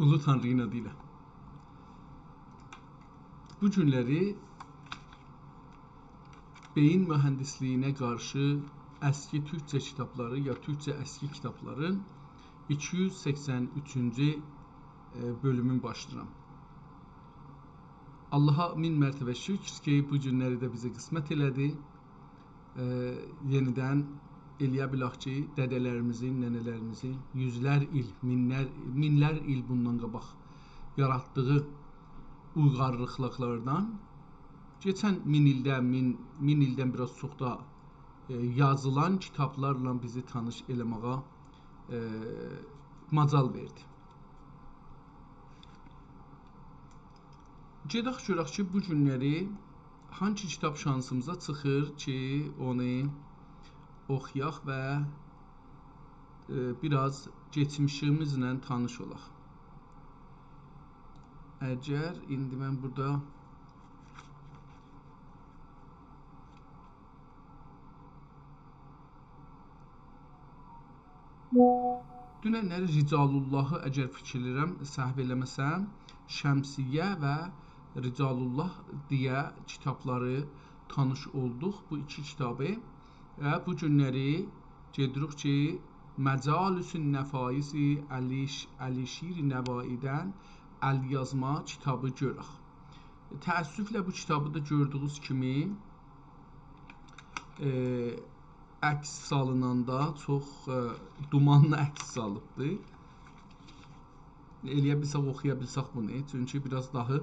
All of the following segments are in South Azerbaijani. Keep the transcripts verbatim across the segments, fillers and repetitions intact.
اولو تانری‌نین آدی ایله. بو گونلری بئیین موهندیسلیگینه قارشی اسکی تورکجه کیتابلاری یا تورکجه اسکی کیتابلارین ایکی یوز سکسن اوچونجو، ائ، بؤلومون باشلاییرام. آللاها مین مرتبه شوکور کی، بو گونلری ده بیزه قسمت ائله‌دی. ائ، یئنیدن ائلیه بیلک کی، دده‌لریمیزین، ننه‌لریمیزین یوزلر ایل، مینلر، مینلر ایل بوندان قاباق یاراتدیغی اویغارلیقلاردان کئچن مین ایلده، مین، مین ایلدن بیر آز چوخ دا، ائ، یازیلان کیتابلارلا بیزی تانیش ائله‌مه‌یه، ائ، مجال وئردی. گئدک گؤرک کی، بو گونلری هانسی کیتاب شانسیمیزا چیخیر کی، اونو اوخویاق و، ائ، بیر آز کئچمیشیمیزله تانیش اولاق. اگر ایندی من بورادا دوننلری رجال اللهی، اگر فیکیر ائله‌ییرم، سهو ائله‌مه‌سم، شمسیه و رجال الله دئیه کیتابلاری تانیش اولدوق، بو ایکی کیتابی. و بو گونلری گئدیریک کی، مجالس النفایس علی ش-، علیشیر نوایی‌دن الیازما کیتابی گؤرک. تأسفله بو کیتابی دا گؤردویونوز کیمی، ائ، عکس سالیناندا چوخ، ائ، دومانلی عکس سالیبدی. ائلیه بیلسک، اوخویا بیلسک بونو، چونکی بیر آز داها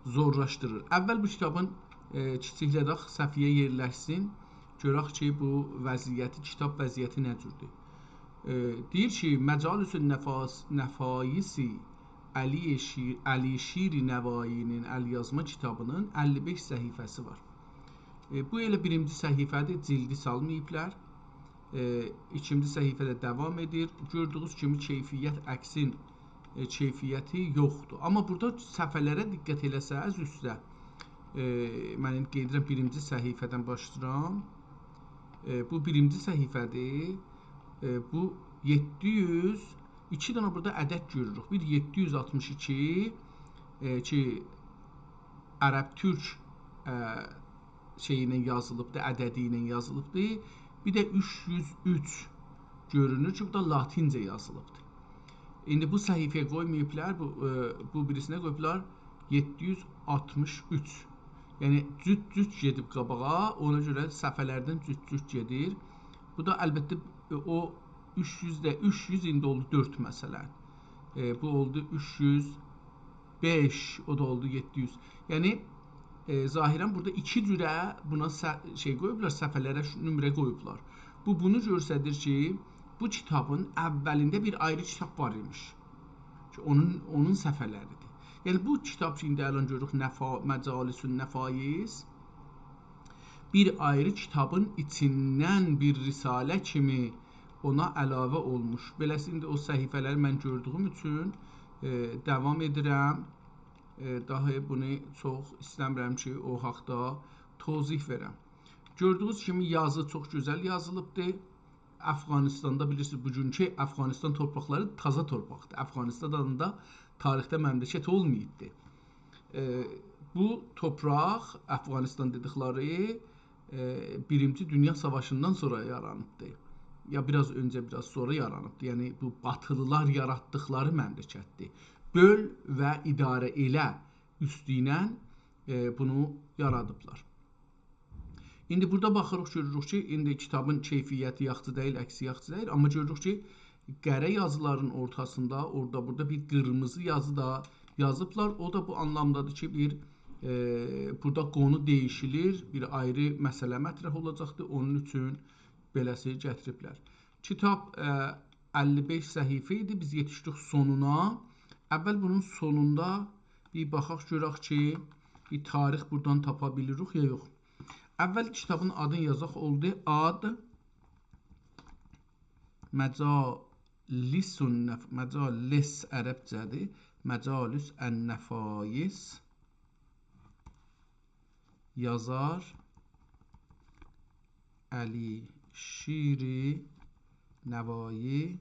زورلاشدیریر. اول بو کیتابین، ائ، کیچیکله‌دک، صفحه‌یه یئرلشسین. گؤرک کی، بو وضعیتی، کیتاب وضعیتی نه جوردور. ائ، دئییر کی، مجالس النفاس-، نفایس علی شیر-، علیشیر نوایی‌نین الیازما کیتابینین اللی بئش صفحه‌سی وار. ائ، بو ائله بیرینجی صفحه‌دیر، جلدی سالماییبلار. ائ، ایکینجی صفحه‌ده داوام ائدیر. گؤردویونوز کیمی کیفیت، عکسین، ائ، کیفیتی یوخدور. آمما بورادا صفحه‌لره دقت ائله‌سز، اوسته. ائ، من ایندی قئید ائدیرم، بیرینجی صفحه‌دن باشلاییرام. ائ، بو بیرینجی صفحه‌دیر. ائ، بو یئددی یوز، ایکی دنه بورادا عدد گؤروروک. بیر یئددی یوز آلتمیش ایکی، ائ، کی، عرب تورک، ائ، شئیی ایله یازیلیبدی، عددی ایله یازیلیبدی. بیر ده اوچ یوز اوچ گؤرونور کی، بو دا لاتینجه یازیلیبدی. ایندی بو صفحه‌یه قویماییبلار، بو، ائ، بو بیریسینه قویوبلار یئددی یوز آلتمیش اوچ. یعنی، جوت-جوت گئدیب قاباغا، اونا گؤره صفحه‌لردن جوت-جوت گئدیر. بو دا، البته، ائ، او اوچ یوز ده، اوچ یوز ایندی اولدو دؤرد، مثلا. ائ، بو اولدو اوچ یوز بئش، او دا اولدو یئددی یوز. یعنی، ائ، ظاهرا بورادا ایکی جوره بونا ص-، شئی قویوبلار، صفحه‌لره ش-، نمره قویوبلار. بو، بونو گؤستریر کی، بو کیتابین اولینده بیر آیری کیتاب وار ایمیش. کی، اونون، اونون صفحه‌لریدیر. یعنی، بو کیتاب کی، ایندی الان گؤروروک، نفا-، مجالس النفایس، بیر آیری کیتابین ایچیندن بیر رساله کیمی اونا علاوه اولموش. بئله‌سی ایندی او صفحه‌لری من گؤردویوم اوچون، ائ، داوام ائدیرم. ائ، داها بونو چوخ ایسته‌میرم کی، او حاقدا توضیح وئرم. گؤردویونوز کیمی یازی چوخ گؤزل یازیلیبدی. افغانستاندا، بیلیرسینیز، بوگونکو افغانستان تورپاقلاری تازا تورپاقدیر. افغانستان آدیندا تاریخده مملکت اولماییبدی. ائ، بو تورپاق، افغانستان دئدیکلری، ائ، بیرینجی دونیا ساواشیندان سونرا یارانیبدی. یا بیر آز اؤنجه، بیر آز سونرا یارانیبدی. یعنی، بو باتیلیلار یاراتدیقلاری مملکتدیر. «بؤل و اداره ائله» اوستو ایله، ائ، بونو یارادیبلار. ایندی بورادا باخیریق، گؤروروک کی، ایندی کیتابین کیفیتی یاخشی دئییل، عکسی یاخشی دئییل. آمما گؤروروک کی، قره یازیلارین اورتاسیندا، اورادا بورادا بیر قیرمیزی یازی دا یازیبلار. او دا بو آنلامدادیر کی، بیر، ائ، بورادا قونو دییشیلیر، بیر آیری مسئله مطرح اولاجاقدیر. اونون اوچون بئله‌سی گتیریبلر. کیتاب، ائ، اللی بئش صفحه ایدی، بیز یئتیشدیک سونونا. اول بونون سونوندا بیر باخاق، گؤرک کی، بیر تاریخ بورادان تاپا بیلیریک یا یوخ. اول کیتابین آدینی یازاق، اولدو آد مجالس النف-، مجالس عربجه‌دیر. مجالس النفایس. یازار علیشیر نوایی.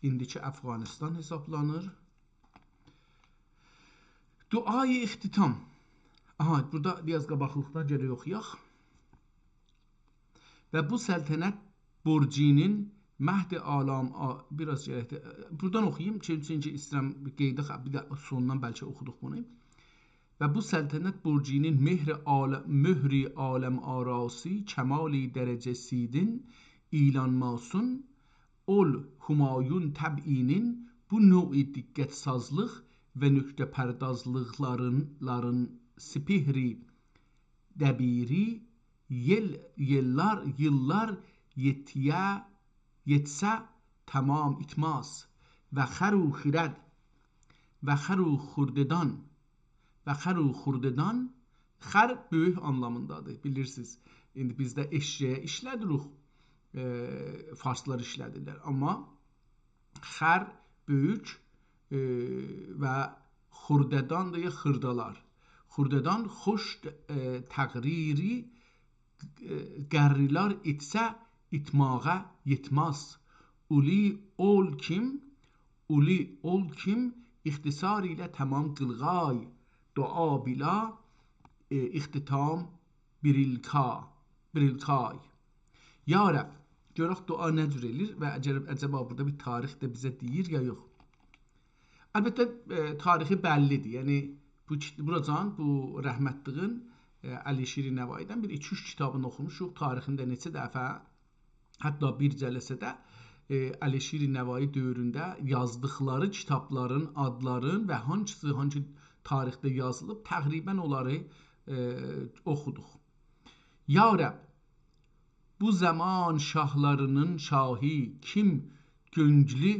ایندیکی افغانستان حسابلانیر. دعای اختتام. آها، بورادا بیر آز قاباقلیقدان گرک اوخویاق. و بو سلطنت برجینین مهد عالم آ-، بیر آز گرک ده، بورادان اوخویوم، چون-، چونکی ایسته‌ییرم قئیده خ-، بیر ده سوندان بلکه اوخودوق بونو. و بو سلطنت برجینین مهر عال-، مهری عالم آراسی، کمالی درجه‌سیدین ایلان ماسون، اول همایون طبعینین بو نوع دقت‌سازلیق و نکته‌پردازلیقلارین، لارین سپهری دبیری یئل، یئللار، ییللار یئتیه، یئتسه تمام ایتماز. و خر و خرد، و خر و خورده‌دان، و خر و خورده‌دان، خر بؤیوک آنلامیندادیر، بیلیرسینیز. ایندی بیزده ائششه‌یه ایشله‌دیریک، ائ، فارسلار ایشله‌دیرلر. آمما خر بؤیوک، ائ، و خورده‌دان دا یا خیردالار. خورده‌دان خوش، ائ، تقریری، ائ، قرریلار ایتسه ایتماغا یئتمز. اولی اول کیم، اولی اول کیم اختصار ایله تمام قیلغای، دعا بیلا، ائ، اختتام بیریلکا، بیریلکای. یا رب، گؤرک دعا نه جور ائله‌ییر و عجب-، عجبا بورادا بیر تاریخ ده بیزه دئییر یا یوخ. البته، ائ، تاریخی بللی‌دیر. یعنی، بو کیت-، بوراجان، بو رحمتلیگین، ائ، علیشیر نوایی‌دن بیر ایکی-اوچ کیتابینی اوخوموشوق. تاریخینده نئچه دفعه، حتی بیر جلسه‌ده، ائ، علیشیر نوایی دؤورونده یازدیقلاری کیتابلارین آدلارین و هانسی، هانسی تاریخده یازیلیب، تقریباً اونلاری، ائ، اوخودوق. یا رب، بو زمان شاهلارینین شاهی، کیم گؤنگلو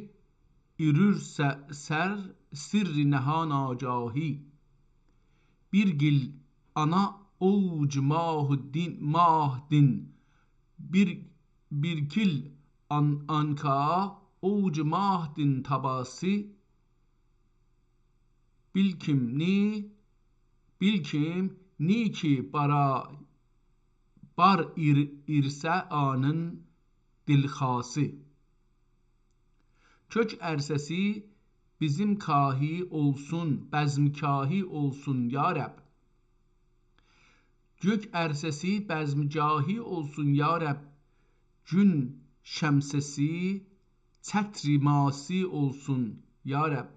ایرورسه سر، سرّ نهان آگاهی. بیر گیل آنا اوج ماه دین، ماه دین، بیر، بیر گیل آن-، آنکا اوج ماه دین تاباسی، بیل کیم نی، بیل کیم نی کی بارا، بار ایر-، ایرسه آنین دلخواهی. کؤک عرصه‌سی بیزیم کاهی اولسون، بزم‌کاهی اولسون، یا رب. گؤک عرصه‌سی بزم‌گاهی اولسون، یا رب. گون شمسه‌سی چتر ماسی اولسون، یا رب.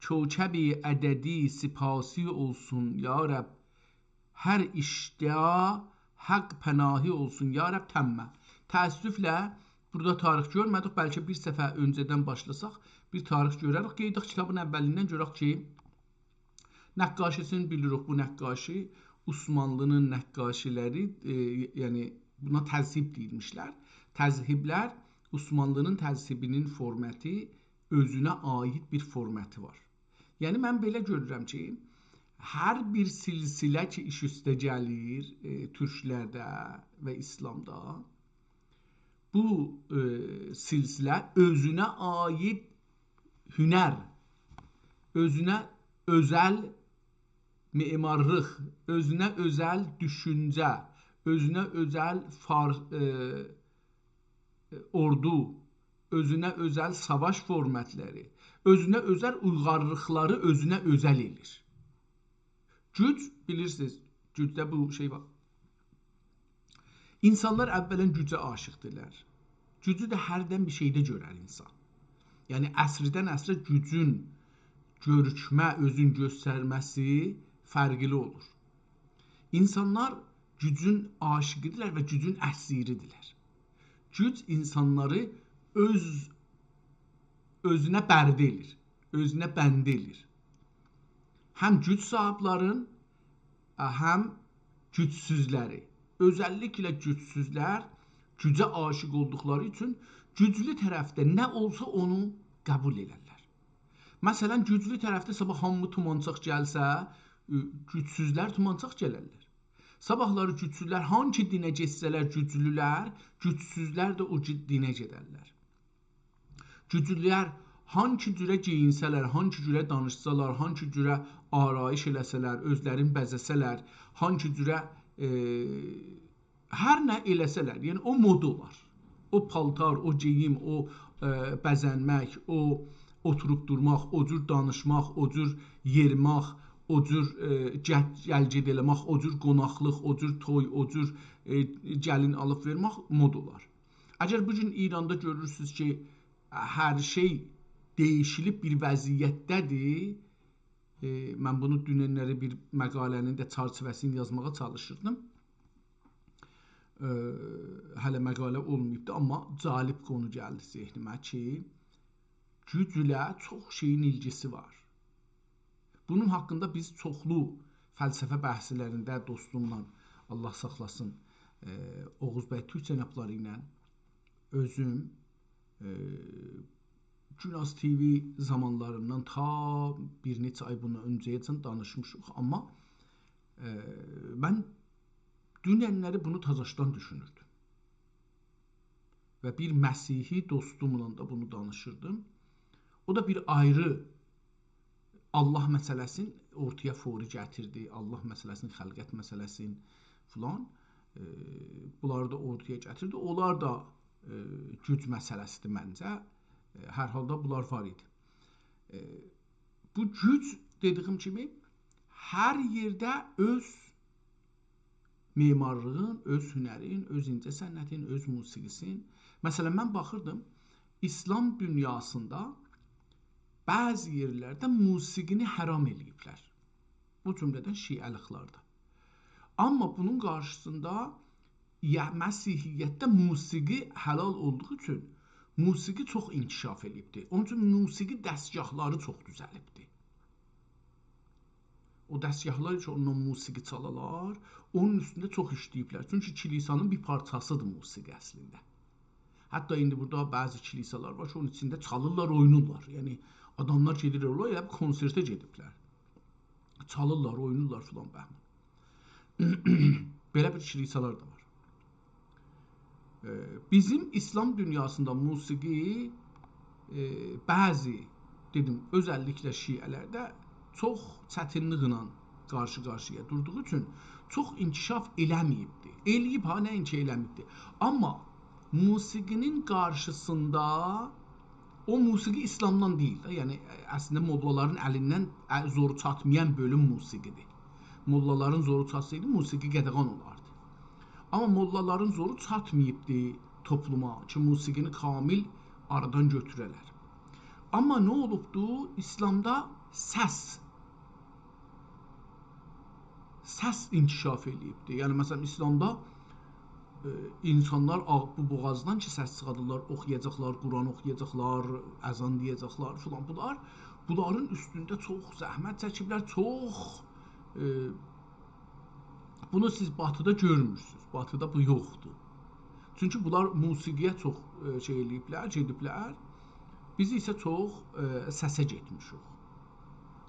کوکب عددی سپاسی اولسون، یا رب. هر ایشده حق پناهی اولسون، یا رب، تمّه. تأسفله، بورادا تاریخ گؤرمه‌دیک. بلکه بیر صفحه اؤنجه‌دن باشلاساق، بیر تاریخ گؤرریک. قئییداق کیتابین اوّلیندن گؤرک کی، نقاشی‌سینی بیلیریک. بو نقاشی عثمانلی‌نین نقاشی‌لری، ائ، یعنی بونا تذهیب دئییرمیشلر. تذهیبلر، عثمانلی‌نین تذهیبی‌نین فورماتی، اؤزونه عایید بیر فورماتی وار. یعنی من بئله گؤرورم کی، هر بیر سلسله کی ایش اوسته گلیر، ائ، تورکلرده و ایسلامدا، بو، ائ، سلسله اؤزونه عایید هنر، اؤزونه اؤزل معمارلیق، اؤزونه اؤزل دوشونجه، اؤزونه اؤزل فار-، ائ، اوردو، اؤزونه اؤزل ساواش فورماتلاری، اؤزونه اؤزل اویغارلیقلاری اؤزونه اؤزل ائله‌ییر. گوج، بیلیرسینیز، گوجده بو شئی وار. اینسانلار اوّلاً گوجه عاشیقدیرلر. گوجو ده هردن بیر شئیده گؤرر اینسان. یعنی، عصردن عصره گوجون گؤروکمه، اؤزون گؤسترمه‌سی فرقلی اولور. اینسانلار گوجون عاشیقی‌دیرلر و گوجون اسیری‌دیرلر. گوج اینسانلاری اؤز، اؤزونه برده ائله‌ییر، اؤزونه بنده ائله‌ییر. هم گوج صاحیبلرین، ا، هم گوجسوزلری. اؤزللیکله گوجسوزلر گوجه عاشیق اولدوقلاری اوچون گوجلو طرفده نه اولسا اونو قبول ائلرلر. مثلاً، گوجلو طرفده صاباح هامی تومانچاق گلسه، اؤ، گوجسوزلر تومانچاق گلرلر. صاباحلاری گوجسوزلر هانسی دینه گئتسه‌لر گوجلولر، گوجسوزلر ده او گی-، دینه گئدرلر. گوجلولر هانسی جوره گئیینسه‌لر، هانسی جوره دانیشسالار، هانسی جوره آرایش ائله‌سه‌لر، اؤزلرینی بزه‌سه‌لر، هانسی جوره، ائ، هر نه ائله‌سه‌لر، یعنی او مد اولار. او پالتار، او گئییم، او ائ، بزنمک، او اوتوروب دورماق، او جور دانیشماق، او جور یئریماق، او جور، ائ، گل-، گل-گئت ائله‌مک، او جور قوناقلیق، او جور توی، او جور، ائ، گلین آلیب وئرمک مد اولار. اگر بو گون ایراندا گؤرورسونوز کی، هر شئی دییشیلیب بیر وضعیتده‌دیر، ائ، من بونو دوننلری بیر مقاله‌نین ده چرچیوه‌سینی یازماغا چالیشیردیم. ائ، هله مقاله اولماییبدی، آمما جالب قونو گلدی ذهنیمه کی، گوج ایله چوخ شئیین ایلگیسی وار. بونون حاقیندا بیز چوخلو فلسفه بحثلرینده دوستوملا، الله ساخلاسین، ائ، اوغوز بی تورک جنابلاری ایله اؤزوم، ائ، گوناز تی‌وی زامانلاریندان تا بیر نئچه آی بوندان اؤنجه‌یه‌جن دانیشمیشیق. آمما، ائ، من دوننلری بونو تازاشدان دوشونوردوم. و بیر مسیحی دوستوملا دا بونو دانیشیردیم. او دا بیر آیری الله مسئله‌سینی اورتایا فوری گتیردی. الله مسئله‌سینی، خلقت مسئله‌سینی فلان، ائ، بونلاری دا اورتایا گتیردی. اونلار دا، ائ، گوج مسئله‌سیدیر منجه. ائ، هر حالدا بونلار وار ایدی. ائ، بو گوج دئدیگیم کیمی هر یئرده اؤز معمارلیغین، اؤز هنرین، اؤز اینجه‌صنعتین، اؤز موسیقی‌سین. مثلا، من باخیردیم، ایسلام دونیاسیندا بعضی یئرلرده موسیقینی حرام ائله‌ییبلر. بو جمله‌دن شیعه‌لیقلرده. آمما بونون قارشیسیندا یا-، مسیحیتده موسیقی حلال اولدوغو اوچون موسیقی چوخ انکشاف ائله‌ییبدی. اونون اوچون موسیقی دستگاهلاری چوخ دوزلیبدی. او دستگاهلار کی، اوندان موسیقی چالالار، اونون اوستونده چوخ ایشله‌ییبلر. چونکی کلیسانین بیر پارچاسیدیر موسیقی اصلینده. حتی ایندی بورادا بعضی کلیسالار وار کی، اونون ایچینده چالیرلار، اوینورلار. یعنی، آداملار گئدیرلر اورا، ائله بیر کنسرته گئدیبلر. چالیرلار، اوینورلار فلان بهمان. بئله بیر کلیسالار دا وار. ائ، بیزیم ایسلام دونیاسیندا موسیقی، ائ، بعضی، دئدیم، اؤزللیکله شیعه‌لرده چوخ چتینلیکله قارشی-قارشییا دوردوغو اوچون چوخ انکشاف ائله‌مه‌ییبدی. ائله‌ییب ها، نه اینکی ائله‌مه‌ییبدی. آمما موسیقی‌نین قارشیسیندا او موسیقی ایسلامدان دئییل ده. یعنی، ائ، اصلینده موللالارین الیندن، ائ، زورو چاتمایان بؤلوم موسیقی‌دیر. موللالارین زورو چاتسایدی، موسیقی قدغن اولاردی. آمما موللالارین زورو چاتماییبدی توپلوما کی، موسیقینی کامل آرادان گؤتوره‌لر. آمما نه اولوبدو؟ ایسلامدا سس، سس انکشاف ائله‌ییبدی. یعنی، مثلا، ایسلامدا، ائ، اینسانلار آغ-، بو بوغازدان کی، سس چیخادیرلار، اوخویاجاقلار، قرآن اوخویاجاقلار، اذان دئیه‌جکلر فلان. بونلار، بونلارین اوستونده چوخ زحمت چکیبلر، چوخ، ائ، بونو سیز باتیدا گؤرمورسونوز. باتیدا بو یوخدور. چونکی بونلار موسیقی‌یه چوخ، ائ، شئی ائله‌ییبلر، گئدیبلر. بیز ایسه چوخ، ائ، سسه گئتمیشیک.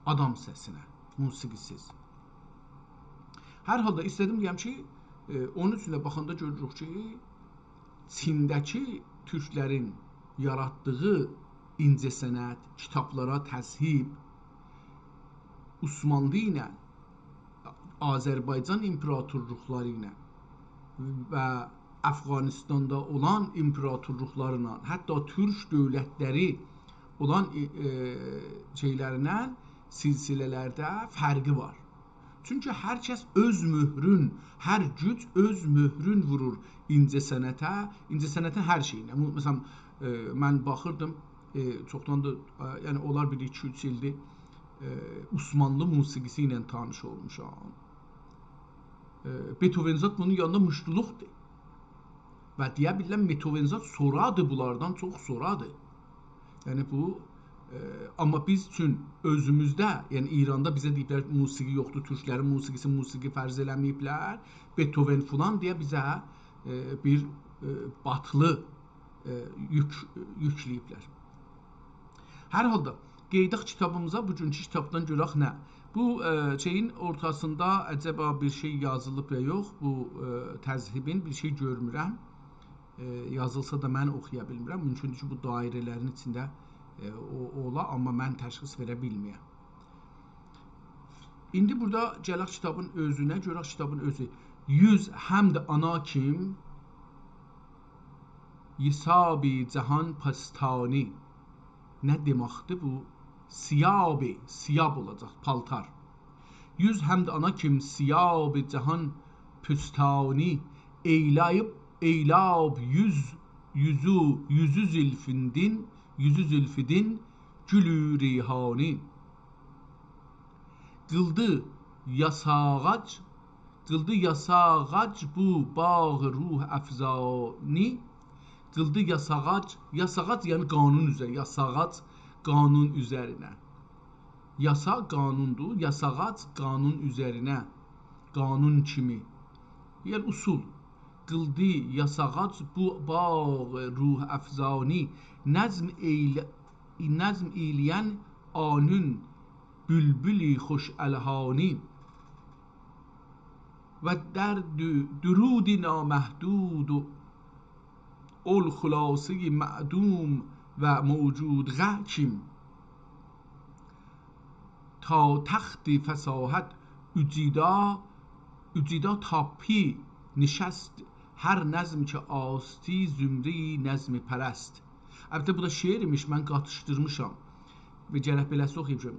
آدام سسینه، موسیقی‌سیز. هر حالدا ایسته‌دیم دئیم کی، ائ، اونون اوچون ده باخاندا گؤروروک کی، چینده‌کی تورکلرین یاراتدیغی اینجه‌صنعت، کیتابلارا تذهیب، عثمانلی ایله، آذربایجان ایمپراتورلوقلاری ایله و افغانستاندا اولان ایمپراتورلوقلارلا، حتی تورک دؤولتلری اولان، ائ، ائ، شئیلرله، سلسله‌لرده فرقی وار. چونکی هر کس اؤز مؤهرون، هر گوج اؤز مؤهرون وورور اینجه‌صنعته، اینجه‌صنعتین هر شئیینه. مو-، مثلا، ائ، من باخیردیم، ائ، چوخدان دا، ائ، یعنی اونلار بیر ایکی اوچ ایلدیر، ائ، عثمانلی موسیقی‌سی ایله تانیش اولموشام. ائ، بتهوون زاد بونون یانیندا موشتولوقدور. و دئیه بیلرم، بتهوون زاد سونرادیر، بونلاردان چوخ سونرادیر. یعنی بو، ائ، آمما بیز اوچون اؤزوموزده، یعنی ایراندا بیزه دئییبلر، موسیقی یوخدور، تورکلرین موسیقی‌سی، موسیقی فرض ائله‌مه‌ییبلر، بتهوون فلان دئیه بیزه، ائ، بیر، ائ، باتیلی، ائ، یوک، یوکله‌ییبلر. هر حالدا، قئییداق کیتابیمیزا، بوگونکو کیتابدان گؤرک نه. بو، ائ، شئیین اورتاسیندا عجبا بیر شئی یازیلیب یا یوخ، بو، ائ، تذهیبین بیر شئی گؤرمورم. ائ، یازیلسا دا من اوخویا بیلمیرم. مومکوندور کی، بو دایره‌لرین ایچینده، ائ، او، اولا، آمما من تشخیص وئره بیلمه‌یم. ایندی بورادا گلک کیتابین اؤزونه، گؤرک کیتابین اؤزو. یوز حمد آنا کیم یثابِ جهان پستانی. نه دئمکدیر بو؟ ثیابِ، ثیاب اولاجاق، پالتار. یوز حمد آنا کیم ثیابِ جهان پستانی، ائیله‌ییب، ائیله‌ییب یوز، یوزو، یوزو زلفیندین، یوزو زلفیدین گولِ ریحانی. قیلدی یاساغاج، قیلدی یاساغاج بو باغِ روح‌افزانی. قیلدی یاساغاج، یاساغاج یعنی قانون اوزره، یاساغاج قانون اوزرینه. یاسا قانوندور، یاساغاج قانون اوزرینه، قانون کیمی، یعنی اصول. قیلدی یاساغاج بو باغِ روح‌افزانی، نظم ائیله-، نظم ائیله‌ین آنون بولبولِ خوش الحانی. و در دو-، درودِ نامحدود اول خلاصه‌ی معدوم و موجودغه کیم، تا تختِ فصاحت اوجودا، اوجودا تاپی نشست، هر نظم که آستی زمره‌ی نظم‌پرست. البته، بو دا شعر ایمیش، من قاتیشدیرمیشام. و گرک بئله‌سی اوخویوم کی،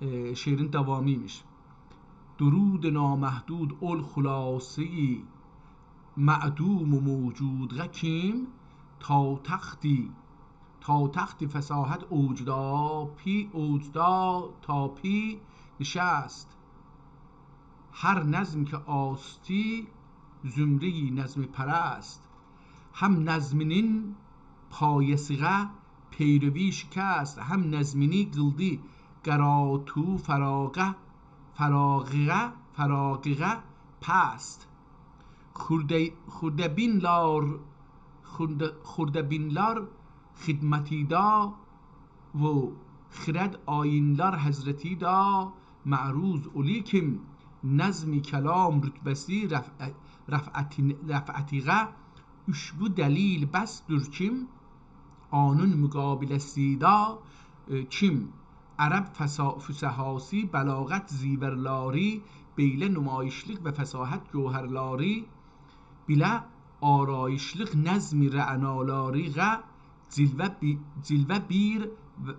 ائ، شعرین داوامی ایمیش. درودِ نامحدود اول خلاصه‌ی معدوم و موجودغه کیم، تا تختِ، تا تختِ فصاحت اوجدا پی، اوجدا تاپی نشست، هر نظم که آستی زمره‌ی نظم‌پرست. هم نظمینین پایه‌سیغه پیروی شکست، هم نظمینی قیلدی قراتو فراغه، فراغیغه، فراغیغه پست. خورده‌بینلار، خورده-، خورده‌بینلار خدمتیدا و خرد آیینلار حضرتیدا معروض اولی کیم، نظم کلام رتبه‌سی رفع-، رفعتی-، رفعتیغه اوشبو دلیل بسدیر کیم، آنون مقابله‌سیدا، ائ، کیم، عرب فصا-، فصحاسی بلاغت زیورلاری، بئیله نمایشلیق و فصاحت گوهرلاری، بیله آرایشلیق نظم رعنالاریغه جلوه بی-، جلوه بیر و-،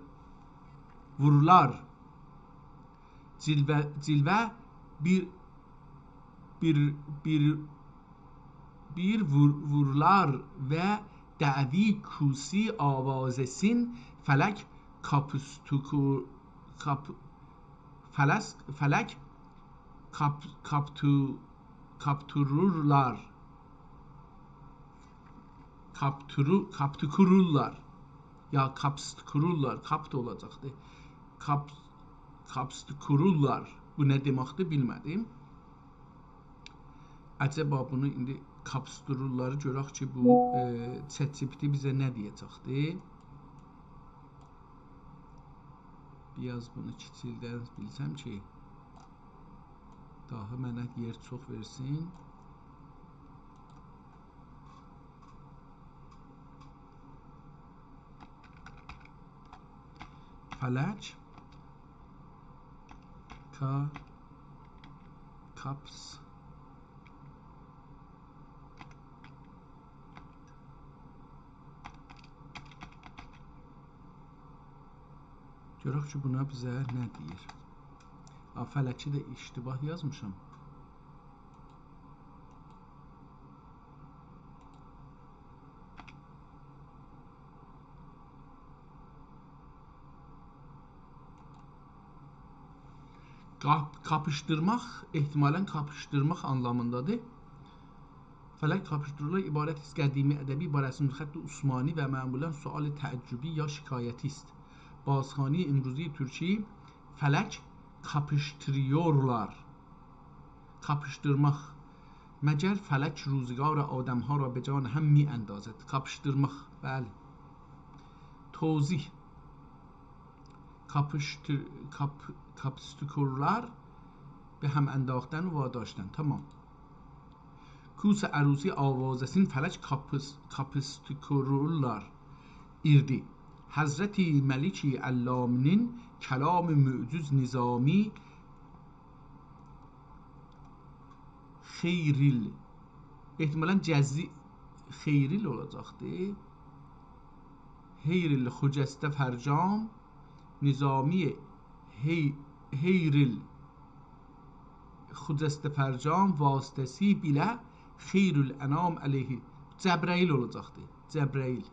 وورولار. جلوه، جلوه بیر، بیر، بیر، بیر وور-، وورولار و دعوی کوسی آوازه‌سین فلک کاپستوکو-، کاپ-، فلس-، فلک کاپ-، کاپتو-، کاپتورورلار. کاپتورو-، کاپتوکورورلار. یا کاپستکورورلار، کاپ دا اولاجاقدی. کاپ-، کاپستکورورلار. بو نه دئمکدیر، بیلمه‌دیم. عجبا بونو ایندی کاپستورورلاری گؤرک کی، بو، ائ، ChatGPT بیزه نه دئیه‌جکدی؟ بیر آز بونو کیچیلده بیلسم کی، داها منه یئر چوخ وئرسین. فلک کا-، کاپس. گؤرک کی، بونا بیزه نه دئییر. آ، فلکی ده اشتباه یازمیشام. قاپ-، قاپیشدیرماق، احتمالاً قاپیشدیرماق آنلامیندادیر. فلک کاپیشدیرورلار عبارت است قدیمی ادبی با رسم‌الخط عثمانی و معمولاً سؤال تعجبی یا شکایتی است. بازخوانی امروزی ترکی فلک کاپیشدیریورلار. قاپیشدیرماق. مگر فلک روزگار آدم‌ها را به جان هم می‌اندازد. قاپیشدیرماق، بلی. توضیح. کاپیشدیر-، کاپ-، کاپستکورلار به هم انداختن و واداشتن. تمام. کوس عروسی آوازه‌سین فلک کاپیس-، کاپستکورلار ایردی. حضرت ملک علام‌نین کلام معجز نظامی خیریل، احتمالاً جزی-، خیرل اولاجاقدی. حیرل خجسته فرجام، نظامی حی-، حیرل خجسته فرجام واسطه‌سی بیله خیرالانام علیه. جبرئیل اولاجاقدی. جبرئیل.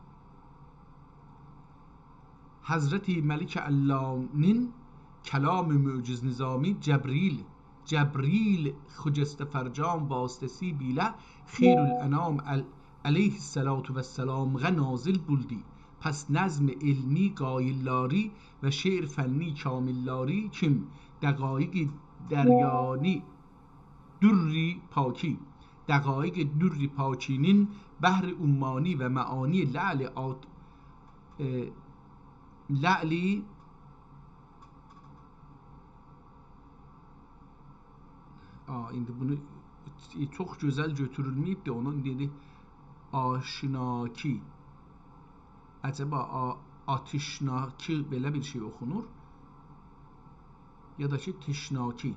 حضرت ملک علامین کلام معجز نظامی جبرئیل، جبرئیل خجسته فرجام واسطه‌سی بیله خیرالانام ال-، علیه الصلاة والسلامغا نازل بولدی. پس نظم علمی قایل‌لاری و شعر فنی کامل‌لاری کیم دقایق دریانی در پاکی، دقایق در پاکی‌نین بحر عمانی و معانی لعل آت-، ائ، لعلی، آ، ایندی بونو چوخ گؤزل گؤتورولمه‌ییبدی، اونون دئدی آشناکی. عجبا آ-، آتشناکی بئله بیر شئی اوخونور؟ یا دا کی، تشناکی.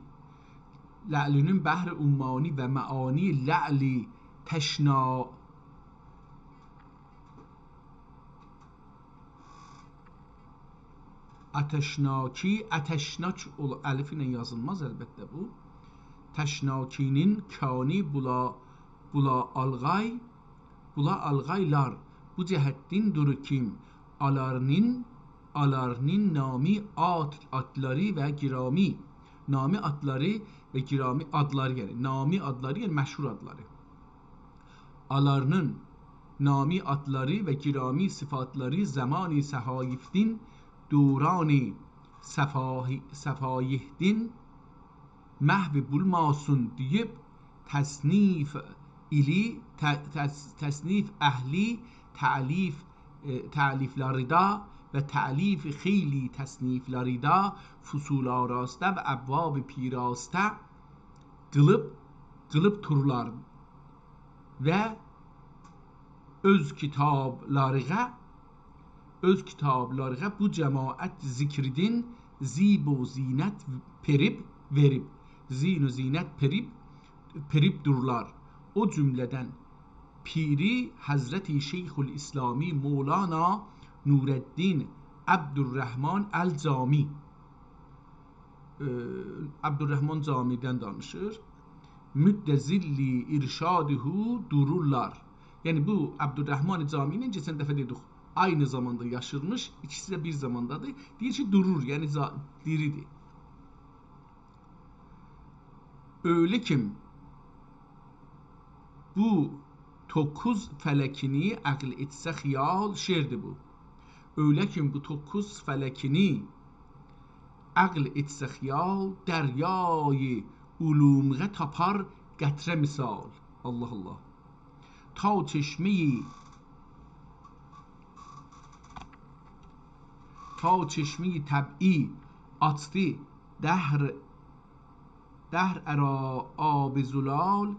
لعلینین بحر عمانی و معانی لعلی تشنا-، آتشناکی، آتشناک اول-، الف ایله یازیلماز البته بو. تشناکی‌نین کانی بولا، بولا آلغای، بولا آلغایلار بو جهتدین دورو کیم آلارنین، آلارنین نامی آت-، آدلاری و گرامی، نامی آدلاری و گرامی آدلاری، یعنی نامی آدلاری، یعنی مشهور آدلاری. آلارنین نامی آدلاری و گرامی صفاتلاری زمانی صحایفدین، دورانی صفاهی-، صفایحدین محو بولماسین دئییب، تصنیف ایلی، ت-، تص-، تصنیف اهلی تألیف، ائ، تألیف‌لریده و تألیف خیلی تصنیف‌لریده فصول آراسته و ابواب پیراسته قیلیب، قیلیب تورلار و اؤز کیتابلاریغا، اؤز کیتابلاریغا بو جماعت ذکریدین زیب و زینت پریب وئریب، زین و زینت پریب، پریب دورلار. او جمله‌دن پیری حضرت شیخ الاسلامی مولانا نورالدین عبدالرحمن الجامی. ائ، عبدالرحمن جامی‌دن دانیشیر. مد ظل ارشاده دورورلار. یعنی بو عبدالرحمن جامی ایله کئچن دفعه دئدیک، عینی زاماندا یاشیرمیش، ایکیسی ده بیر زاماندادیر. دئییر کی، دورور، یعنی زا-، دیریدیر. اؤیله کیم بو توققوز فلکینی عقل ائتسه خیال، شعردیر بو. اؤیله کیم بو توققوز فلکینی عقل ائتسه خیال، دریای علومغا تاپار قطره مثال. الله الله. تا چشمه‌ی، تا چشمه‌ی طبعی آچدی دهر، دهر آرا آب زلال،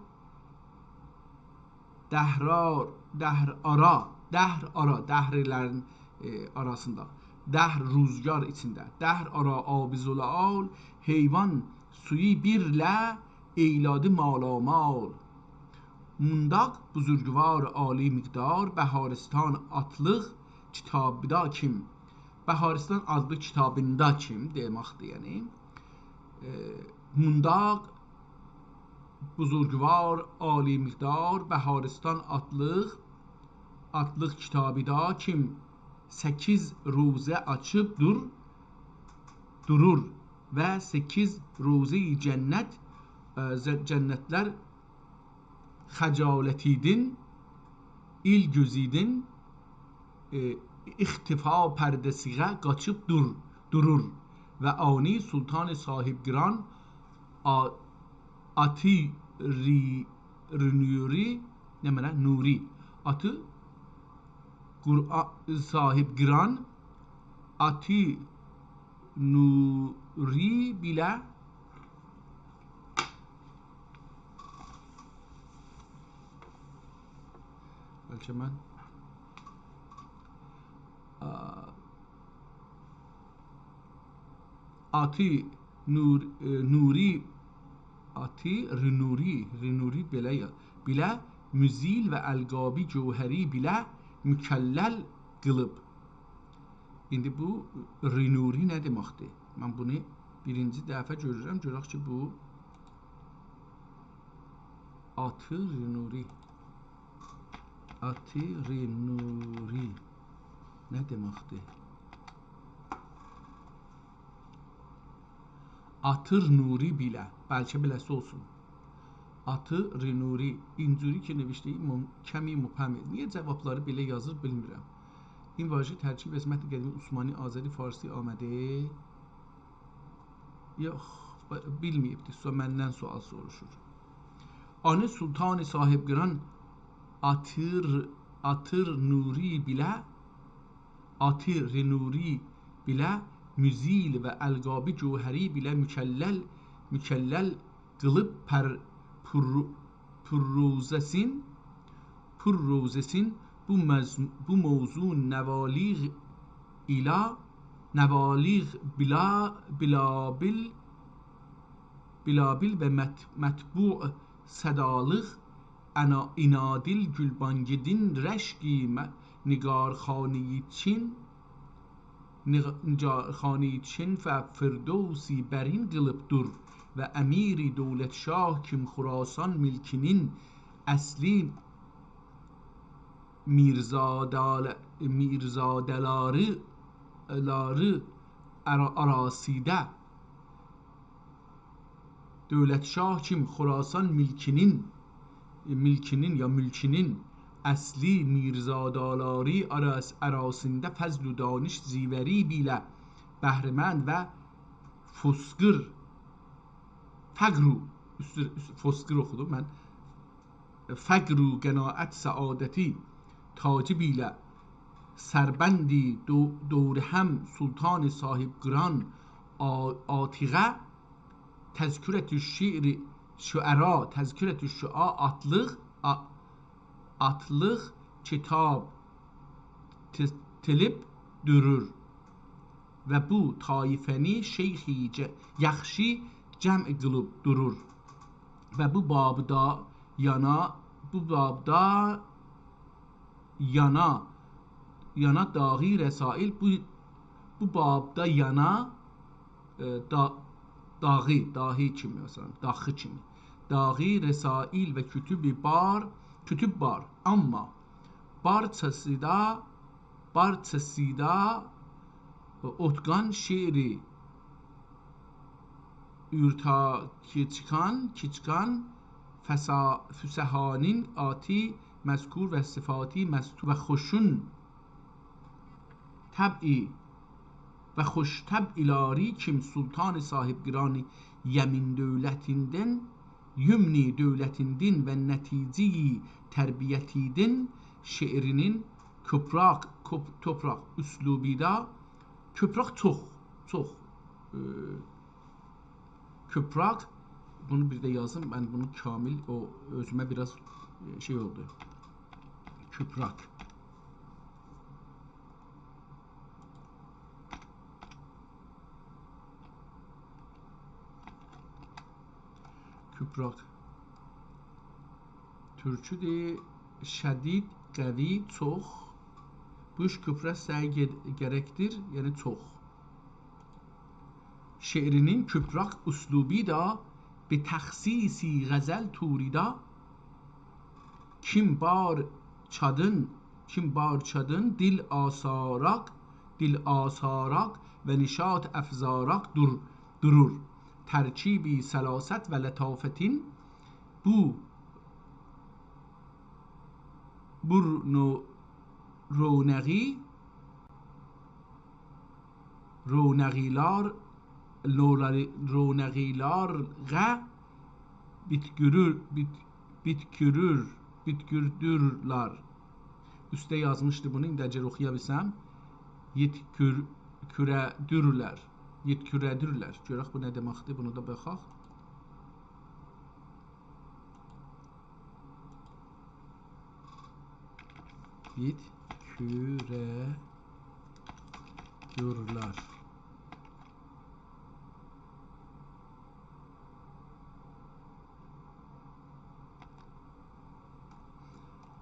دهرار، دهر آرا، دهر آرا، دهرلرین، ائ، آراسیندا، دهر روزگار ایچینده، دهر آرا آب زلال، حیوان سویو بیرله ائیلادی مالامال. مونداق بزرگوار عالی مقدار، بهارستان آدلیق کیتابیدا کیم. بهارستان آدلی کیتابیندا کیم دئمکدیر، یعنی. ائ، مونداق بزرگوار عالی مقدار، بهارستان آدلیق، آدلیق کیتابیدا کیم سککیز روضه آچیب دور، دورور و سککیز روضه‌ی جنت، ائ، ز-، جنتلر خجالتیدین، ایل گؤزیدین، ائ، اختفا پرده‌سیغه قاچیب دور، دورور و آنی سلطان صاحب قران آ-، آتی ری-، ری-، نوری، نمنه؟ نوری. آتی قرآ-، صاحب قران آتی نوری بیله بلکه من، آ، آتی نور-، ائ، نوری، آتی رینوری، رینوری بئله یا-، بیله مزیل و القابی جوهری بیله مکلل قیلیب. ایندی بو ر نوری نه دئمکدیر؟ من بونو بیرینجی دفعه گؤرورم. گؤرک کی، بو آتی ر نوری. آتی ر نوری نه دئمکدیر؟ آتی ر نوری بیله. بلکه بئله‌سی اولسون. آتی ر نوری. اینجوری که نوشته، مم-، کمی مبهمه. نییه جوابلاری بئله یازیر، بیلمیرم. این واژه ترکیب از متن قدیم عثمانی، آذری، فارسی آمده؟ یوخ، ب-، بیلمه‌ییبدیر. سو-، مندن سؤال سوروشور. آنی سلطان صاحب‌قیران آتی ر، آتی ر نوری بیله، آتی ر نوری بیله مزیل و القابی جوهری بیله مکلل، مکلل قیلیب پر-، پر-، پروزه‌سین، پروزه‌سین بو مز-، بو موضوع نوالیغ ایله، نوالیغ بلا-، بلابل، بلابل و مط-، مطبوع صدالیق انا-، عنادل گلبانگیدین رشکی م-، نگارخانه‌ی چین، نگارخانه‌ی چین و فردوسی برین قیلیب دور و امیر دولت شاه کیم خراسان ملکینین اصلی میرزادال-، میرزاده‌لری، لری آرا-، آراسیده دولت شاه کیم خراسان ملکینین، ملکینین یا ملکینین اصلی میرزاده‌لری آراس-، آراسیندا فضل و دانش زیوری بیله بهره‌مند و فسقر، فقر و، اوست، اوست، فسقر اوخودوم من. فقر و قناعت سعادتی تاجی بیله سربندی دو-، دور هم سلطان صاحب‌قیران آ-، آتیغه تذکرة الشعر، شعرا، تذکرة الشعرا آتلیق، آ-، آتلیق کیتاب ت-، تلیب دورور و بو طایفه‌نی شیخی ج-، یاخشی جمع قیلیب دورور. و بو بابدا یانا، بو بابدا یانا، یانا داغی رسائل، بو، بو بابدا یانا، ائ، دا-، داغی، داهی کیمی، مثلا، داخی کیمی. داغی رسائل و کتب بار، کتب بار، آمما بارچاسی دا، بارچاسی دا اوتقان شعری اورتا کیچکان، کیچکان فسا-، فسحانین آتی مذکور و صفاتی مستور و خوشون طبعی و خوش طبعلری کیم سلطان صاحب‌قیران یمین دولتیندن، یمنی دولتیندن و نتیجه‌ی تربیتیدن شعرینین کپراک، کپ-، توپراق اسلوبیدا، کپراک چوخ، چوخ، ائ، کپراک، بونو بیر ده یازیم، من بونو کامل، او اؤزومه بیر آز، ائ، شئی اولدو. کپراک. کپراک. تورکودور، شدید، قوی، چوخ. بو اوچ کپراک سعی گئ-، گرکدیر، یعنی چوخ. شعرینین کپراک اسلوبیدا به تخصیص غزل توریدا کیم بار چادین، کیم بار چادین دل آساراق، دل آساراق و نشاط افزاراق دور-، دورور. ترکیبی سلاست و لطافتین بو، بو نو-، رونقی، رونقیلار، لولاری، رونقیلارغا بیتگورور، بیت-، بیتگورور، بیتگوردورلر. اوسته یازمیشدی بونو، ایندی اگر اوخویا بیلسم. یئتکور-، کوره‌دورلر. یئتکوره‌دورلر. گؤرک بو نه دئمکدیر، بونو دا باخاق. بیتکوره‌دورلر.